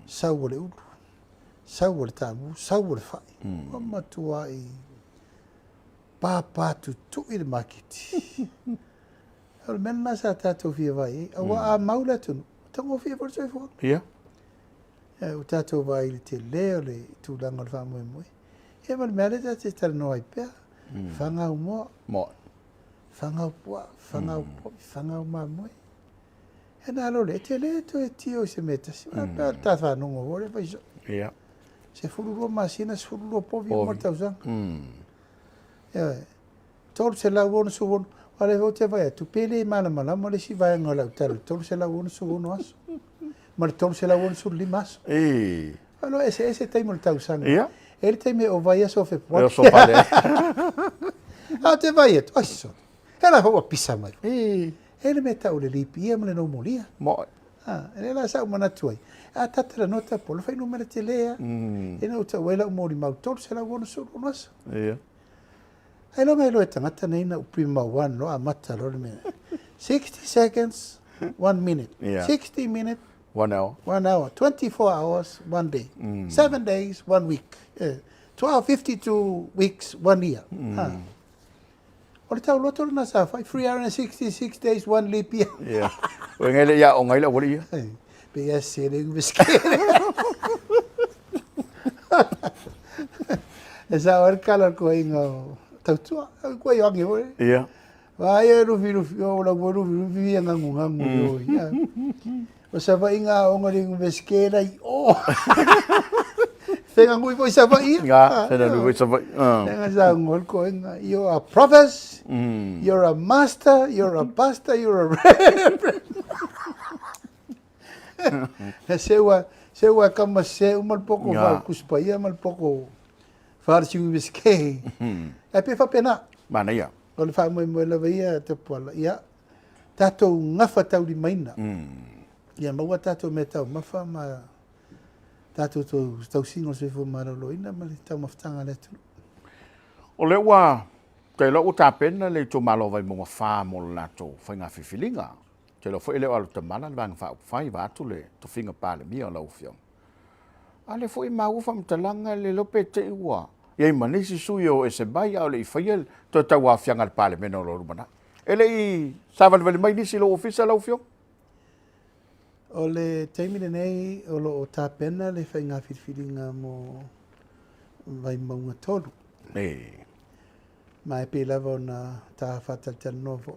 sau o le ulu, sau o le taamu, sau o le fai. Ua matuai pāpātutui le maketi. O le mea lena sa tatou fia vaai ai, aua a mau le atunuu, ua taugofie foi le soifuaga. Ia. Ua tatou vaai i le tele o le tulaga o le faamoemoe. Ia ma le mea lea ta te talanoa ai pea, fagau moa, Moa. fagau puaa, fagau povi, fagau mamoe. E na lole, e te le toe tio i se mea e tasi. Mm. Pe ta whanongo hore whai so. Ia. 12 masina, 12 povi uma le tausaga. Ia, 366, aua lea foi ou te vaai atu, pe le malamalama le isi vaega o lau tala i le 366 aso ma le 365 aso. Ii. Aua e eseese taimi o le tausaga. Ia. E i ai le taimi e ova ai aso o Fepuari. E oso pale ai. Ae ou te vaai atu, ai sole, he la foi ua pisa mai. Ii. E i ai le mea e tau o le leap year ma le normal year. Moe. A, lea la sa ou manatu ai, a ta talanoa ta polo, fuainumera tele lava. Lea na ou tau ai lau molimau, 366 aso. Ia. Ailoga iloa e tagata nei na upi mau ana loa amata loa le mea. 60 seconds, 1 minute. Yeah. 60 minute, 1 hour. 1 hour. 24 hours, 1 day. 7 days, 1 week. 12, 52 weeks, 1 year. Ha. O le tauloto lena sa fai, 366 days, 1 leap year. Yeah. Ua ngai le ia o ngai le awali ia. Pe ia se le uvesikele. E sa o kala ko inga o tautua. Ko i angi hore. Ia. Vai e rufi rufi o la ko rufi rufi ia ngangu ngangu yo. Ia. O sa vai nga o ngari uvesikele i o. Fenga ngui foi sa vai. Nga, fenga ngui foi sa vai. Fenga sa ngol ko inga. You're a prophet. You're a master, you're a pastor, you're a reverend. Se ua, se ua kama se uma le poko fa kuspaia ma le poko fa le siui veske. E pe faapena. Manaia. O le faamoemoe lava ia Tapuala. Ia, tatou gafa taulimaina. Ia maua tatou mea taumafa ma tatou tausiga o le soifua maloloina ma le taumafataga a le atunuu. O lea ua Ou te iloa ua tapena le itumalo o Vaimauga 4 mo le latou faiga filifiliga. Ou te iloa foi e le o alu tamala le Vaega Faaupufai vaeatu le tofiga Palemia o lau Afioga. A o lea foi e maua faamatalaga e le iloa pe te i ua i ai ma nisi sui e o ese mai a o le i faia le toe tauaofiaga a le Palemene o lo o lumanai. E le i savalivali mai nisi i lou ofisa lau Afioga? O le taimi lenei o lo o tapena le faiga filifiliga mo Vaimauga 3. E. Ma e pei lava ona ta faatalatalanoa foi.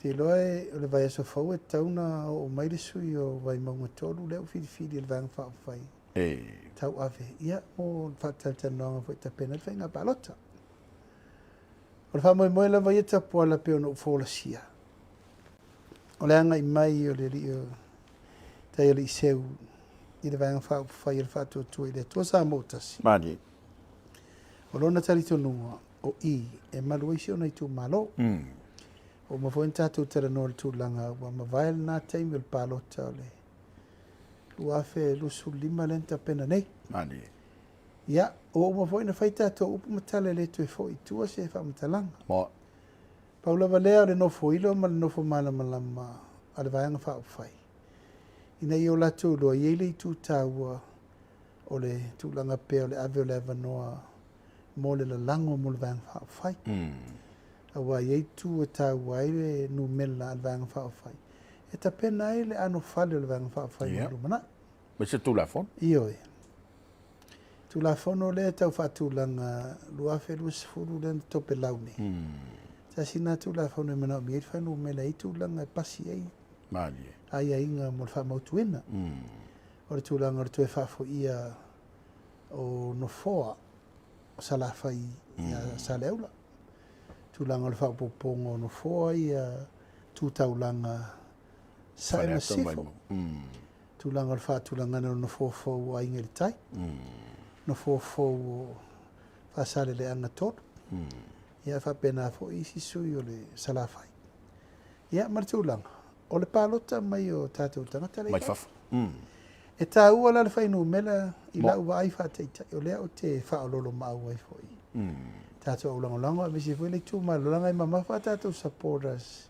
Te iloa e, o le vaiaso fou e tatau ona oo mai le sui o Vaimauga 3 lea ua filifili e le Vaega Faaupufai E. tauave, ia, mo le faatalatalanoaga foi e tapena ai le faiga palota. O le faamoemoe lava ia Tapuala pei ona ou folasia, o le agai mai o le alii o Taialii Seu i le Vaega Faaupufai a le Faatuatua i le Atua Samoa Tasi. Malie. O lona talitonuga, o i e malu ai si ona itumalo. Ua uma foi ona tatou talanoa i le tulaga ua mavae lena taimi o le palota o le 2025 lea na tapena nei. Malie. Ia, ua uma foi ona fai tatou upu ma tala e le toe foi i tua se faamatalaga. Mo. Pau lava lea o le nofoilo ma le nofo malamalama a le Vaega Faaupufai, ina ia o latou iloa e i ai le itu taua o le tulaga pea o le ave o le avanoa mo le lalago mo le Vaega Faaupufai. Aua e i ai itu e taua ai le numela a le Vaega Faaupufai e tapena ai le anofale o le Vaega Faaupufai mo le lumanai. Ma se Tulafono? Ioe. Tulafono lea e tau faatulaga 2020 lea na topelau nei. Tasi lena Tulafono e manaomia ai le fuainumera e i ai tulaga e pasi ai Malie. aiaiga mo le faamautuina. O le tulaga o le toe faafoia o nofoa o Salafai ia Saleaula. Tulaga o le faaopoopoga o nofoa ia tu taulaga Sae ma Sisifo. Tulaga o le faatulagaina o nofoa fou o Aiga i le Tai. Nofoa fou o Faasaleleaga 3. Ia faapena foi isi sui o le Salafai. Ia ma le tulaga o le palota mai o tatou tagata mai fafo. E taua la le fuainumera i lau vaai faataitai, o lea ou te faaoloolomaau ai foi. Tatou aulagolago aemaise foi le itumalo, leaga e mamafa a tatou supporters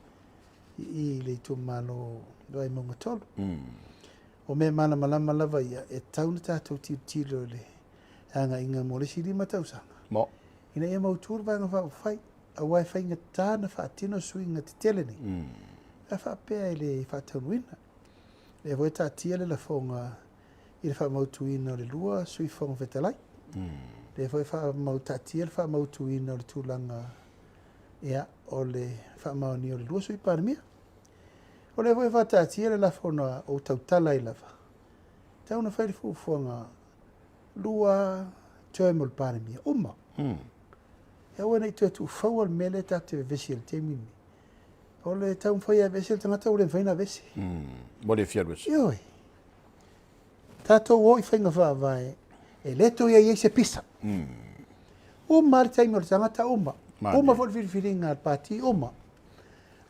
i i le itumalo o Vaimauga 3. O mea malamalama lava ia, e tatau ona tatou tilotilo i le agaiga mo le isi 5 tausaga. Mo. Ina ia mautu le Vaega Faaupufai, aua e faigata ona faatino suiga tetele nei, pe a faapea e le faataunuuina. O lea foi e taatia le lafoga i le faamautuina o le 2 Sui Fofoga Fetalai. O lea foi e taatia le faamautuina o le tulaga ia, o le faamaonia o le 2 Sui Palemia. O lea foi e faataatia le lafo na ou tautala ai lava, e tatau ona fai le fuafuaga 2 term o le Palemia, uma. E aua ne i toe tuufaua le mea lea tatou te vevesi ai i le taimi lenei. O le taumafai e aveese le tagata ua le mafai ona aveese. Ua le fia alu ese. Ioe. Tatou o i faiga faavae e le toe i ai se pisa. Uma le taimi o le tagata, uma. Uma foi le filifiliga a le pati, uma.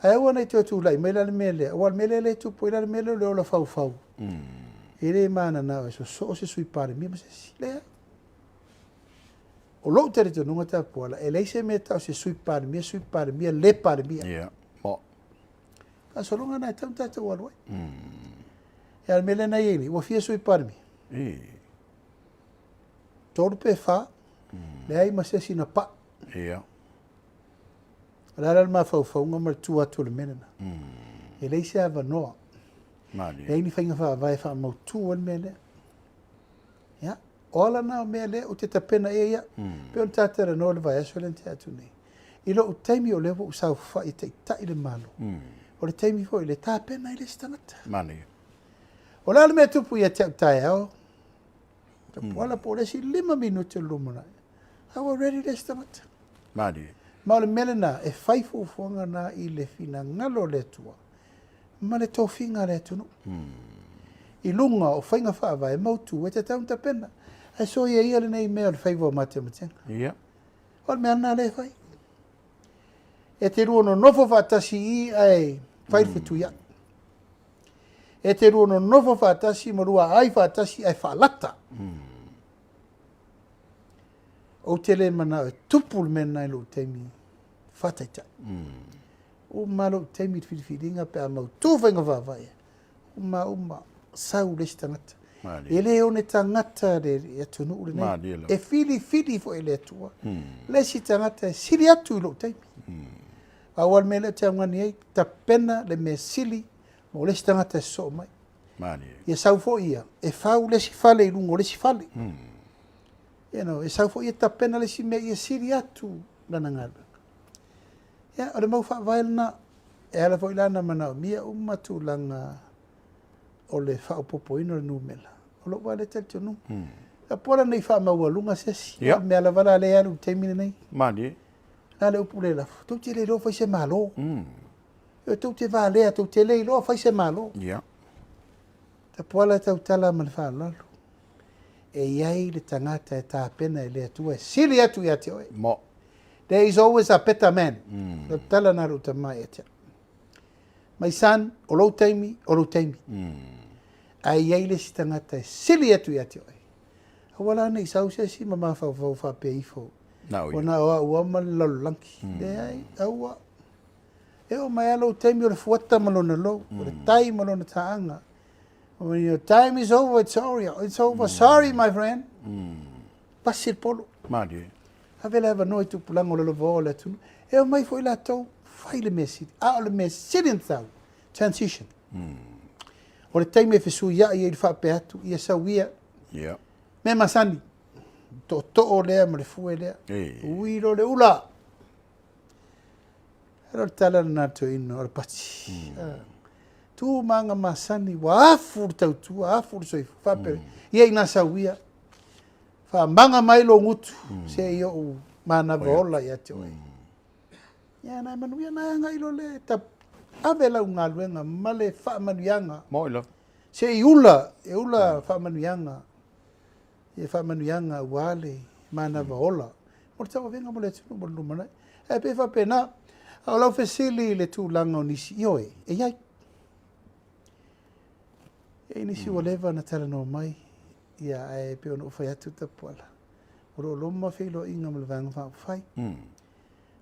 Ae aua ne i toe tulai mai la le mea lea, aua o le mea lea lea e tupu ai la le mea lea o le ola faufau. E le mananao e sosoo se Sui Palemia ma se isi. Leai. O lou talitonuga Tapuala, e leai se mea e tau o se Sui Palemia, Sui Palemia, le Palemia. Yeah. Mo. Faasologa lena e tatau ona tatou alu ai. Ia, o le mea lea na i ai nei, ua fia Sui Palemia? 3 pe 4, leai ma se isi na pai. Yeah. O le a la le mafaufauga ma le tu atu o le mea lena? E leai se avanoa. Malie. Leai ni faiga faavae e faamautu ai le mea lea. Ia, o ala na o mea lea ou te tapena i ai au. Pei ona ta talanoa i le vaiaso lea na tea atu nei. I lou taimi o lea ua ou saofai e taitai le Malo, o le taimi foi lea e tapena ai le isi tagata. Malie. O le a le mea e tupu ia te au taeao, Tapuala po o le isi 5 minute o le lumanai, a ua ready le isi tagata. Malie. Ma o le mea lena, e fai fuafuaga na i le finagalo o le Atua ma le tofiga a le atunuu. I luga o faiga faavae mautu e tatau ona tapena. Ae soia ia lenei mea o le faiva o matematega. Ia. O le mea lena lea e fai. E te lua nonofo faatasi i i ae fai le fetuiai. E te lua nonofo faatasi ma lua aai faatasi ae faalata. Ou te le manao e tupu le mea lena i lou taimi faataitai. Uma lou taimi i le filifiliga pe a mautu faiga faavae, uma uma sau le isi tagata. Malie. E le one tagata le atunuu lenei. Malie lava. E filifili foi e le Atua le isi tagata e sili atu i lou taimi. Aua le mea lea ou te augani ai, tapena le mea sili mo le isi tagata e sosoo mai. Malie. Ia sau foi ia, e fau le isi fale i luga o le isi fale. You know, e sau foi ia tapena le isi mea ia sili atu lana galuega. Ia, o le mau faavae lena, e ala foi la ona manaomia uma tulaga o le faaopoopoina o le numera. O lou lava lea talitonuga. Tapuala ne i faamaualuga se isi. Ia. O le mea lava la lea e alu i le taimi lenei. Malie. La le upu le lafo, tou te le iloa fai se Malo. E tou te valea, tou te le iloa fai se Malo. Ia. Tapuala e tautala ma le faaaloalo. E i ai le tagata e tapena e le Atua e sili atu ia te oe. Mo. There is always a better man. O le tala na lou tama ia te au. My son, o lou taimi, o lou taimi. Ae i ai le isi tagata e sili atu ia te oe. Aua la ne i sau se isi ma mafaufau faapea ifo, ua na o au lava ma le lalolagi. Leai, aua. E oo mai lava lou taimi o le fuata ma lona lou, o le tai ma lona taaga. When your time is over, it's over, it's over. Sorry, my friend. Pasi le polo. Malie. Ave le avanoa i tupulaga o lalovaoa o le atunuu. E omai foi latou, fai le mea sili. A o le mea sili ona taua, transition. O le taimi e fesuiai ai le faapea atu, ia sau ia. Yeah. Mea masani, tootoo lea ma le fue lea. Ei. Ui loa le ula. E le o le tala lena a le toeaina o le pati. Mm. Tu ma aga masani, ua afu le tautua, afu le soifua. Faapea, mm. ia ina sau ia, faamaga mai lou gutu, mm. se i ou manava ola ia te oe. Mm. Ia, na e manuia, na e agai loa le tap, ave lau galuega ma le faamanuiaga. Moi lava. Se i ula, e ula mm. faamanuiaga, ia faamanuiaga aua le manava mm. ola. Mo le tauavega mo le atunuu mo le lumanai. Ae pei e faapena, a o lau fesili i le tulaga o nisi, ioe, e i ai. E i ai nisi ua leva ona talanoa mai, ia, ae pei ona ou fai atu Tapuala, o lo o loma feiloaiga ma le Vaega Faaupufai.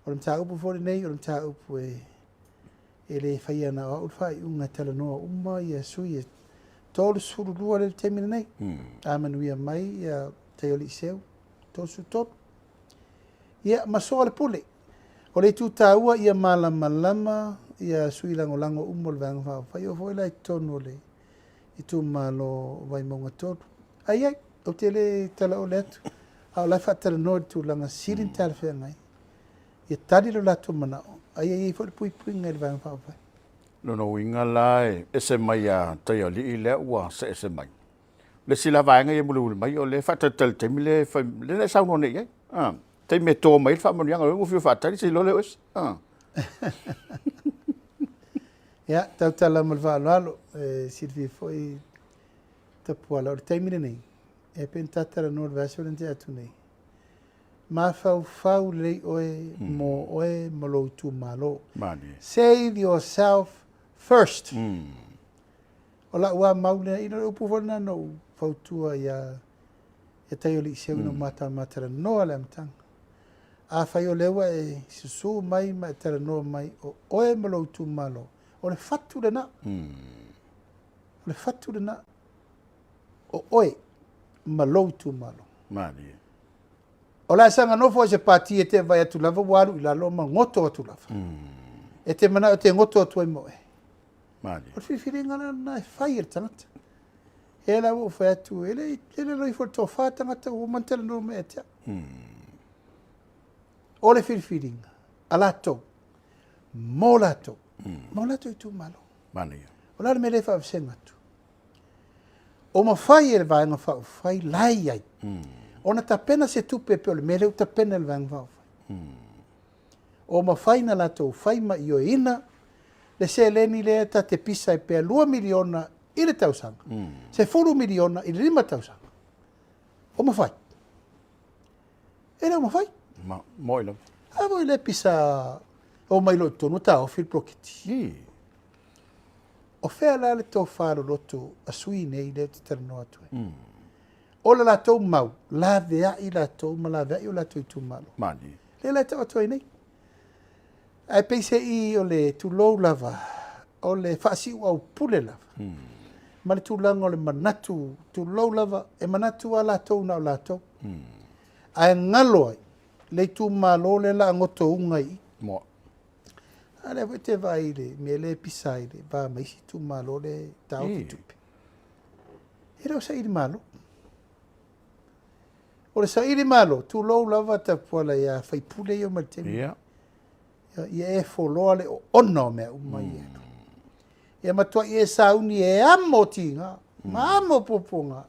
O le mataupu foi lenei, o le mataupu e, e le faia na o au le faaiuga e talanoa uma ia sui e 32 lea i le taimi lenei. A manuia mai ia Taialii Seu, 33. Ia, ma soa le pule. O le itu taua ia malamalama ia sui lagolago uma o le Vaega Faaupufai, oo foi la i totonu o le itumalo o Vaimauga 3. Ae i ai, ou te le talaole atu, a o la e faatalanoa i le tulaga sili ona talafeagai, ia tali lo latou manao, a ia i ai foi le puipuiga i le Vaega Faaupufai. Lona uiga la e ese mai ia Taialii lea ua see ese mai. O le isi la vaega ia e mulimuli mai o lea e faatalitali i le taimi lea e fai, lea na e saunoa nei i ai. Ah, taimi e to mai ai le faamanuiaga, ua fiu faatali se i loa lea o ese. Ah. Ia, tautala ma le faaaloalo, e silafia foi Tapuala, o le taimi lenei, e pei ona ta talanoa i le vaiaso lea na tea atu nei, mafaufau lelei oe mo oe ma lou itumalo. Malie. Save yourself first. O lau lava mau lea, ina o le upu foi lena na ou fautua ia ia Taialii Seu ina ua ma talanoa i le amataga. Afai o lea ua e susu mai ma e talanoa mai o oe ma lou itumalo, o le fatu lena. O le fatu lena o oe ma lou itumalo. Malie. O le a saga nofo ai se pati e te vaai atu lava ua alu i lalo ma goto atu lava. E te manao e te goto atu ai ma oe. Malie. O le filifiliga la lena e fai e le tagata. E la ua ou fai atu, e le, e le ifo le tofa tagata ua uma ona talanoa mai ia te au. O le filifiliga a latou, mo latou, mo latou itumalo. Manaia. O le a le mea lea e faavasega atu? O mafai e le Vaega Faaupufai la e i ai, ona tapena se tupe pei o le mea lea ua tapena e le Vaega Faaupufai. O mafai na latou fai ma ioeina le seleni lea ta te pisa ai pea $2 miliona i le tausaga, $10 miliona i le 5 tausaga. O mafai. E le o mafai. Ma, moi lava. A foi le pisa o mai loa i totonu taofi le poloketi. I. O fea la le tofa loloto a sui nei lea ou te talanoa atu ai? O le latou mau, laveai latou ma laveai o latou itumalo. Malie. Lea la e tau atu ai nei. Ae peiseai o le tulou lava, o le faasiuaupule lava, ma le tulaga o le manatu, tulou lava, e manatu lava latou na o latou. Ae galo ai le itumalo lea la a gotouga i i. Moa. A lea foi te vaai i le mea lea e pisa ai le va ma isi itumalo lea e taofi tupe. E le o saili malo. O le saili malo, tulou lava Tapuala ia faipule ia mai le taimi. Yeah. Ia e foloa le oona o mea uma ia. Ia matuai e sauni e amo tiga, ma amo puapuaga.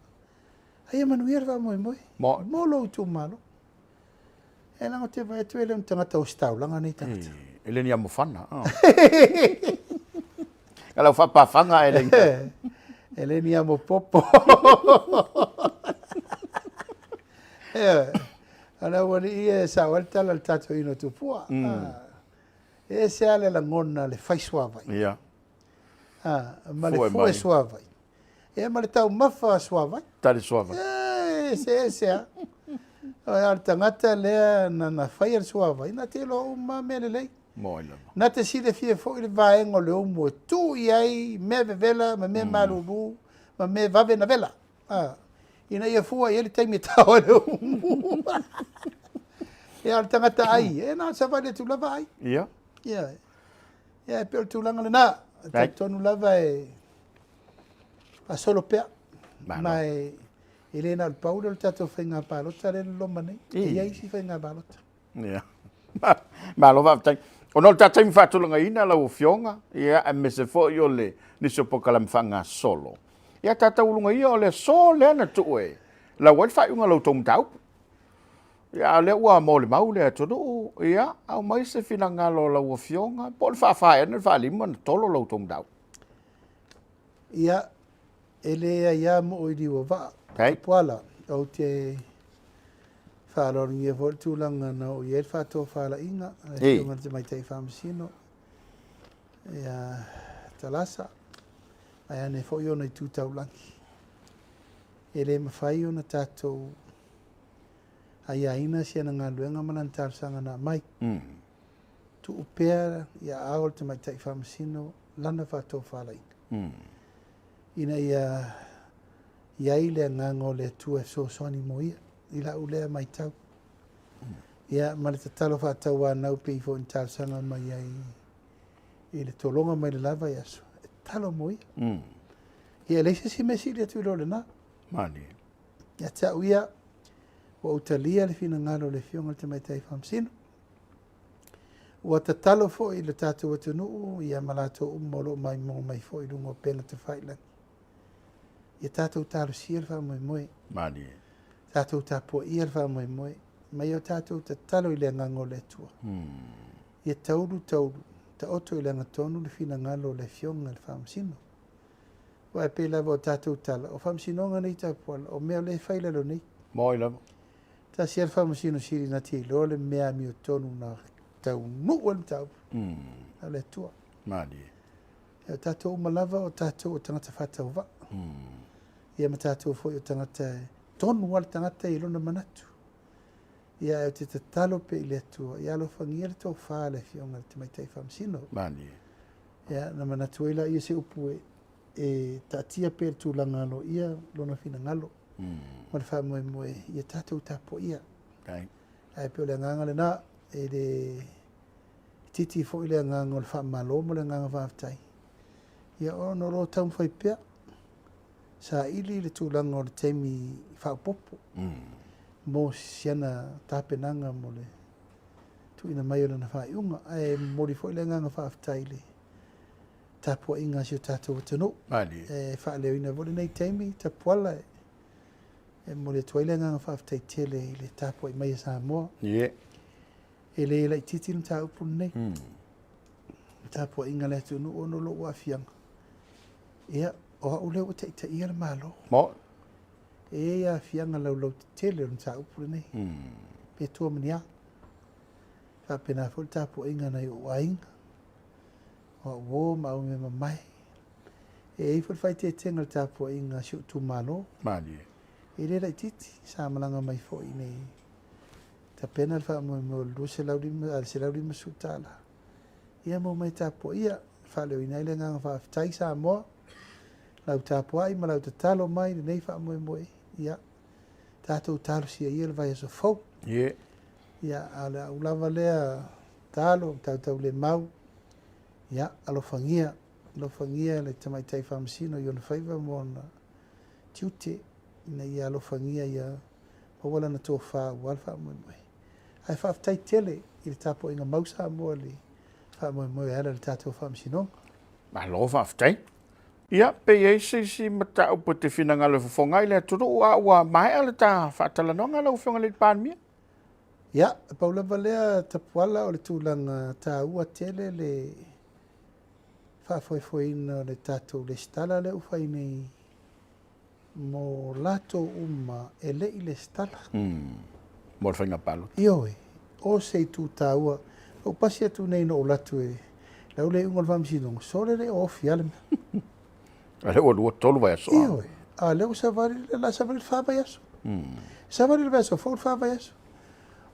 A ia manuia le faamoemoe. Mo. Mo lou itumalo. E leaga ou te vaai atu e le o ni tagata ositaulaga nei tagata. E le ni amofana. Oh. Ka lau faapafaga e le E le ni amopopo. Ioe. O le aualii ia e sao ai le tala a le tatou ino tupua. E ese lava le lagona le fai suavai. Ia. Ma le fue suavai. Ia ma le taumafa suavai. Tali suavai. eseese lava. A o le tagata lea na na faia le suavai, na te iloa uma lava mea lelei. Moi lava. Na te silafia foi le vaega o le umu e tuu i ai mea vevela ma mea malulu ma mea vave na vela, a, ina ia fua i ai le taimi e tao ai le umu. Ia, o le tagata ai, e na o le savali atu lava ai. Ia. Ia, ia e pei o le tulaga lena. E talitonu lava e faasolo pea. Ma e, e le na o le pau lea o le tatou faiga palota lea e loloma nei. E i ai isi faiga palota. Ia. Malo faafetai. Ona o le ta taimi faatulagaina lau Afioga, ia, aemaise foi o le nisi o polokalame faagasolo. Ia, ta tauluga ia o le aso lea na tuu e lau ai le faaiuga o la outou mataupu. Ia, a o lea ua molimau le atunuu, ia, aumai se finagalo o lau Afioga, po o le faafa ea na le faalima na tolo la outou mataupu. Ia, e leai lava moo i liu o vaa. Okay. Puala, ou te faaaloalogia foi le tulaga na oo i ai le faatofalaiga a le Afioga i le Tamaitai Faamasino ia Talasa, vaeane foi ona itu taulagi. E le mafai ona tatou aiaina si ana galuega ma lana talosaga na aumai. Tuu pea i aao o le Tamaitai Faamasino lana faatofalaiga, ina ia i ai le agaga o le Atua e fesoasoani mo ia, i lau lea matau. Ia, ma le tatalo faatauanau pei foi ona talosaga mai ai i le tologa mai le la vaiaso, e tatalo mo ia. Ia, e leai se isi mea sili atu i lo lena. Malie. Ia te au ia, ua ou talia le finagalo o le Afioga i le Tamaitai Faamasino. Ua tatalo foi i le tatou atunuu ia ma latou uma o lo o maimoa mai foi i luga o upega tafailagi. Ia tatou talosia le faamoemoe. Malie. Tatou tapuaia le faamoemoe. Ma ia tatou tatalo i le agaga o le Atua. Ia taulu taulu, taoto i le agatonu le finagalo o le Afioga i le Faamasino. Aua e pei lava o tatou tala, o faamasinoga nei tapuala, o mea o lea e fai i lalo nei. Moi lava. Tasi lava le Faamasino Sili na te iloa le mea amiotonu na taunuu ai le mataupu, o le Atua. Malie. O tatou uma lava o tatou o tagata faatauvaa. Ia ma tatou foi o tagata e tonu lava le tagata i lona manatu. Ia ae ou te tatalo pea i le Atua, ia alofagia le tofa a le Afioga i le Tamaitai Faamasino. Malie. Ia, na manatu ai laia se upu e, e taatia pea i le tulaga aloaia lona finagalo ma le faamoemoe ia tatou tapuaia. Okay. Ae pei o le agaga lena, e le itiiti foi le agaga o le faamalo ma le agaga faafetai. Ia ona o lo o taumafai pea saili le tulaga o le taimi faaopoopo mo siana tapenaga mo le tuuina mai o lana faaiuga. Ae momoli foi le agaga faafetai i le tapuaiga a si o tatou atunuu. E faaleoina foi lenei taimi tapuala e momoli atu ai le agaga faafetai tele i le tapuai mai a Samoa. E le laitiiti le mataupu lenei. Le tapuaiga a le atunuu ona o lou aafiaga. Ia, o au lea ua taitaia le Malo. E i ai aafiaga laulautetele o le mataupu lenei. Pe tua ma ni a. E faapena foi le tapuaiga a nai ou aiga, o au uo ma au mea mamae. E i ai foi le faaeteetega i le tapuaiga a si ou itumalo. Malie. E le laitiiti, sa malaga mai foi i nei tapena le faamoemoe o le 250, a le $150. Ia ma omai tapuaia, e faaleoina ai le agaga faafetai Samoa, lau tapuai ma lau tatalo mai i lenei faamoemoe, ia tatou talosia ia le vaiaso fou. Ie. Ia, a o le au lava lea tatalo, tautaulemau, ia, alofagia, alofagia le Tamaitai Faamasino i ona faiva ma ona tiute, ina ia alofagia ia maua lana tofa aua le faamoemoe. Ae faafetai tele i le tapuaiga mau Samoa i le faamoemoe e ala i le tatou Faamasinoga. Malo faafetai. Ia, pe i ai se isi mataupu e te finagalo e fofoga ai le atunuu a ua maea le ta faatalanoaga lau Afioga i le Palemia? Ia, e pau lava lea tapuala o le tulaga taua tele le faafoefoeina o le tatou lesitala lea ua fai nei mo latou uma e le i lesitala. Mo le faiga palota. Ioe, o se itu taua. Na ou pasi atu nei na ou alu atu e lau le iuga o le faamasinoga, sole le o ofi lava le mea. A lea ua 2, 3 vaiaso. Ioe, a lea ua savali, o le a savali le 4 vaiaso. Savali i le vaiaso fou, le fa vaiaso.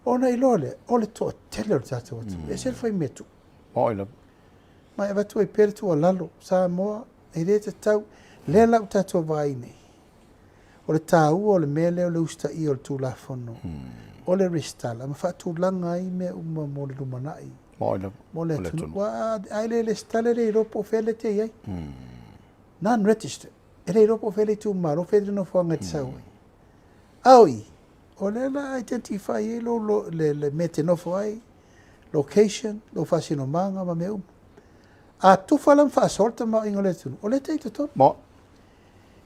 Ona iloa lea, o le toatele o le tatou atunuu. E ese le fai mea tuu. Moni lava. Ma e avatu ai pea le tuualalo, Samoa, e le tatau, lea la ua tatou vaai nei, o le taua o le mea lea o le usitaia o le Tulafono, o le resitala ma faatulaga ai mea uma mo le lumanai, mo le atunuu. Aua a e le resitala e le iloa po o fea lea e te i ai. Non-registered, e le iloa po o fea le itumalo, fea le nofoaga e te sau ai. A o i, o lea la a identify ai lou, le mea e te nofo ai, location, lou faasinomaga ma mea uma. A tufa la ma faasoa le tamaoaiga o le atunuu, o lea e te i totonu. Mo.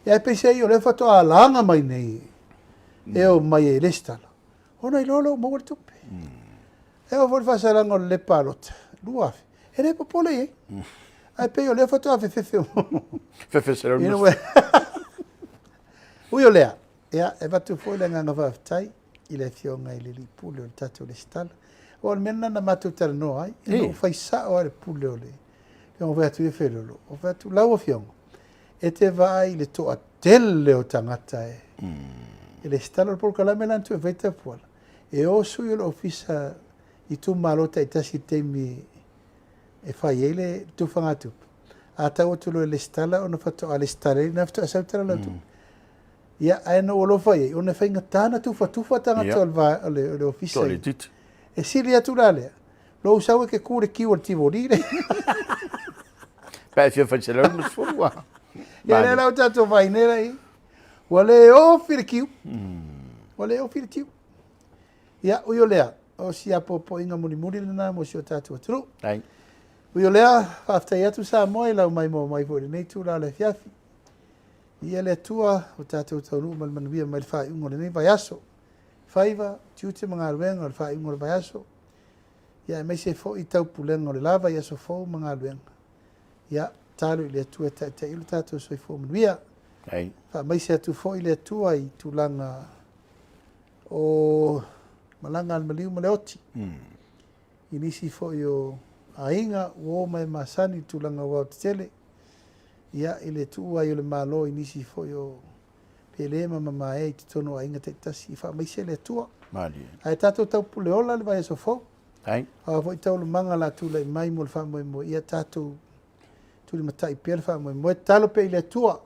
Ia ae peiseai o lea faatoa laga mai nei e o mai e resitala, ona iloa lea ua maua le tupe. E oo foi i le faasalaga o le palota, 2000, e le popole i ai. Ae pei o lea faatoa fefefe. Fefe se Ui o lea, ia, e avatu foi le agaga faafetai i le Afioga i le Alii Pule o le tatou resitala. Aua o le mea lena na matou talanoa ai, ina ua fai sao lava le pule o le Afioga foi ia Tuiafelolo, ou fai atu, lau Afioga, e te vaai i le toatele o tagata e resitala. O le polokalame la na tuu e fai Tapuala, e o sui o le ofisa i itumalo taitasi i le taimi e fai ai le tufagatupe, a tau atu loa e resitala ona faatoa resitala ai lena faatoa sau le tala o le tupe. Ia, ae na ou alofa i ai, ona e faigata ona tufatufa tagata o le ofisa. E sili atu la lea, lou sau e te ku i le kiu o le Tivoli le. Pe e fia fai 160 ua. Ia lea la ua tatou vaai nei la i. Ua le ofi le kiu. Ua le ofi le kiu. Ia, ui o lea, o si apoapoaiga mulimuli lena mo si o tatou atunuu. Ui o lea, faafetai atu Samoa i lau maimoa mai foi i lenei itula o le afiafi. Viia le Atua, ua tatou taunuu ma le manuia mai le faaiuga o lenei vaiaso. Faiva, tiute ma galuega o le faaiuga o le vaiaso. Ia aemaise foi taupulega o le la vaiaso fou ma galuega. Ia, tatalo i le Atua e taitai ai lo tatou soifua manuia. Faamaise atu foi le Atua i tulaga o malaga a le maliu ma le oti. I nisi foi o aiga ua o ma e masani i tulaga o aoaotetele. Ia, i le tuu ai o le Malo i nisi foi o pele ma mamae i totonu o aiga taitasi, ia faamaise le Atua. Malie. Ae tatou taupule ola le vaiaso fou. Ai. O a foi taualumaga o le a tulai mai mo le faamoemoe, ia tatou tulimatai pea le faamoemoe. Tatalo pea i le Atua,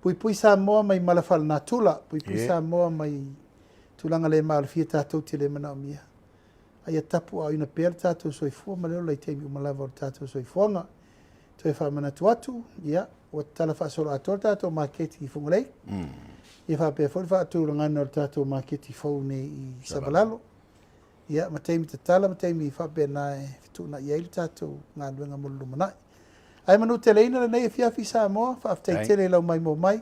puipui Samoa mai mala faalenatura, puipui Samoa mai tulaga le maalofia tatou te le manaomia. A ia tapuaaoina pea le tatou soifua ma le ola i taimi uma lava o le tatou soifuaga. Toe faamanatu atu, ia, ua tatala faasoloatoa le tatou maketi i Fugalei. Ia faapea foi le faatulagaga o le tatou maketi fou nei i Savalalo. Ia, ma taimi tatala ma taimi faapena e fetuunai ai le tatou galuega mo le lumanai. Ae manuteleina lenei afiafi Samoa, faafetai tele i lau maimoa mai.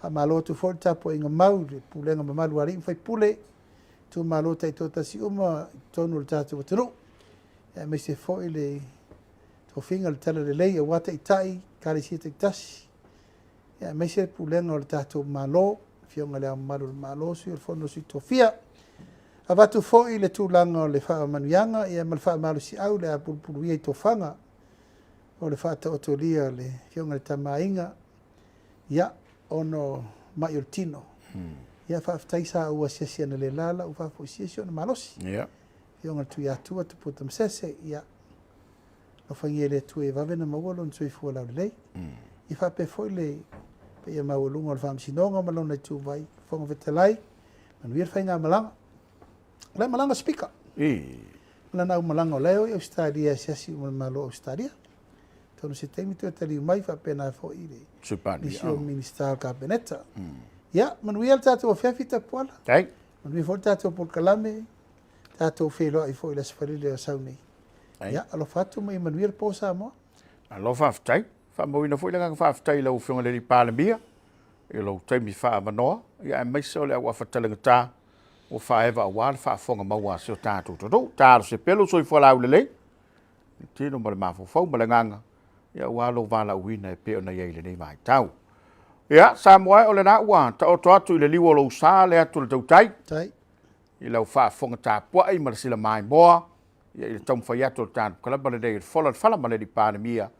Faamalo atu foi le tapuaiga mau i le pulega mamalu a alii ma faipule, itumalo taitoatasi uma i totonu o le tatou atunuu, aemaise foi le tofiga o le Talalelei aua Taitai, Ekalesia taitasi, aemaise le pulega o le tatou Malo, Afioga i Le Ao Mamalu o le Malo, Sui o le Fono a Sui Tofia. Avatu foi le tulaga o le faamanuiaga ma le faamalosiau le a pulupuluia i tofaga o le faataotolia o le Afioga i le Tama a Aiga, ia, ona o mai o le tino. Ia, faafetai sa ou asiasi analeila la ua faafoisia si ona malosi. Afioga i le Tuiatua Tupua Tamasese, ia, alofagia e le Atua ia vave ona maua lona soifua laulelei. Ia faapea foi le paia maualuga o le Faamasinoga ma lona ituvai, Fofoga Fetalai, manuia le faigamalaga. O la e malaga Speaker. Ma lana aumalaga o la e o i Ausetalia e asiasi uma i le Malo o Ausetalia. Atonu se taimi toe taliu mai faapena foi le nisi o Minisita o le Kapeneta. Ia, manuia le tatou afiafi Tapuala. Manuia foi le tatou polokalame. Tatou feiloai foi i le Aso Faraile o sau nei. Ia, alofa atu ma ia manuia le po Samoa. Malo faafetai. Faamauina foi le agaga faafetai i lau Afioga i le Alii Palemia i lou taimi faaavanoa, ia aemaise o le auafa talegata ua faaeva aua le faafofoga maua a si o tatou atunuu. Talosia pea lou soifua laulelei, le tino ma le mafaufau ma le agaga, ia aua lou valaauina e pei ona i ai i lenei vaitau. Ia, Samoa e, o lena ua taoto atu i le liu o lou sa le atu a le tautai. Tai. I lau faafofoga tapuai ma le sila maimoa, ia i le taumafai atu o le tatou kalama lenei o le Fola le Fala ma le Alii Palemia,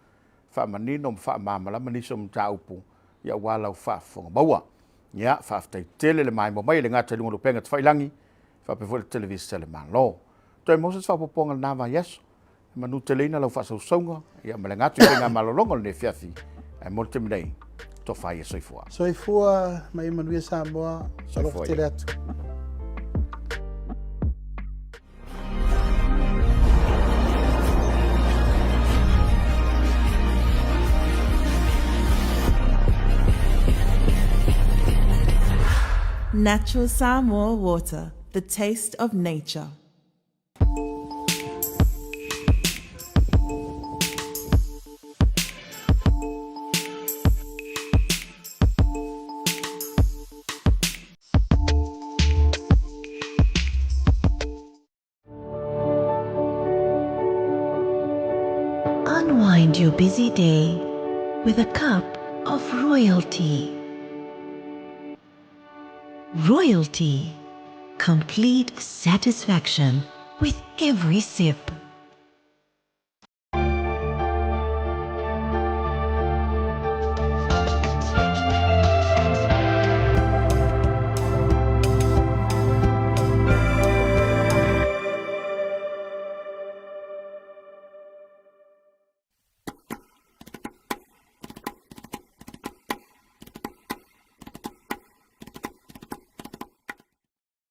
faamanino ma faamalamalama nisi o mataupu, ia aua lau faafofoga maua. Ia, faafetai tele le maimoa mai e le gata i luga o le upega tafailagi, faapea foi le televise a le Malo. Toe maua se isi faaopoopoga i lena vaiaso. E manuteleina lau faasausauga ia ma le gata i faigamalologa o lenei afiafi. Ae mo le taimi nei, tofa ia soifua. Soifua ma ia manuia Samoa. Alofa tele atu. Natural Samoa water, the taste of nature. Unwind your busy day with a cup of royalty. Royalty. Complete satisfaction with every sip.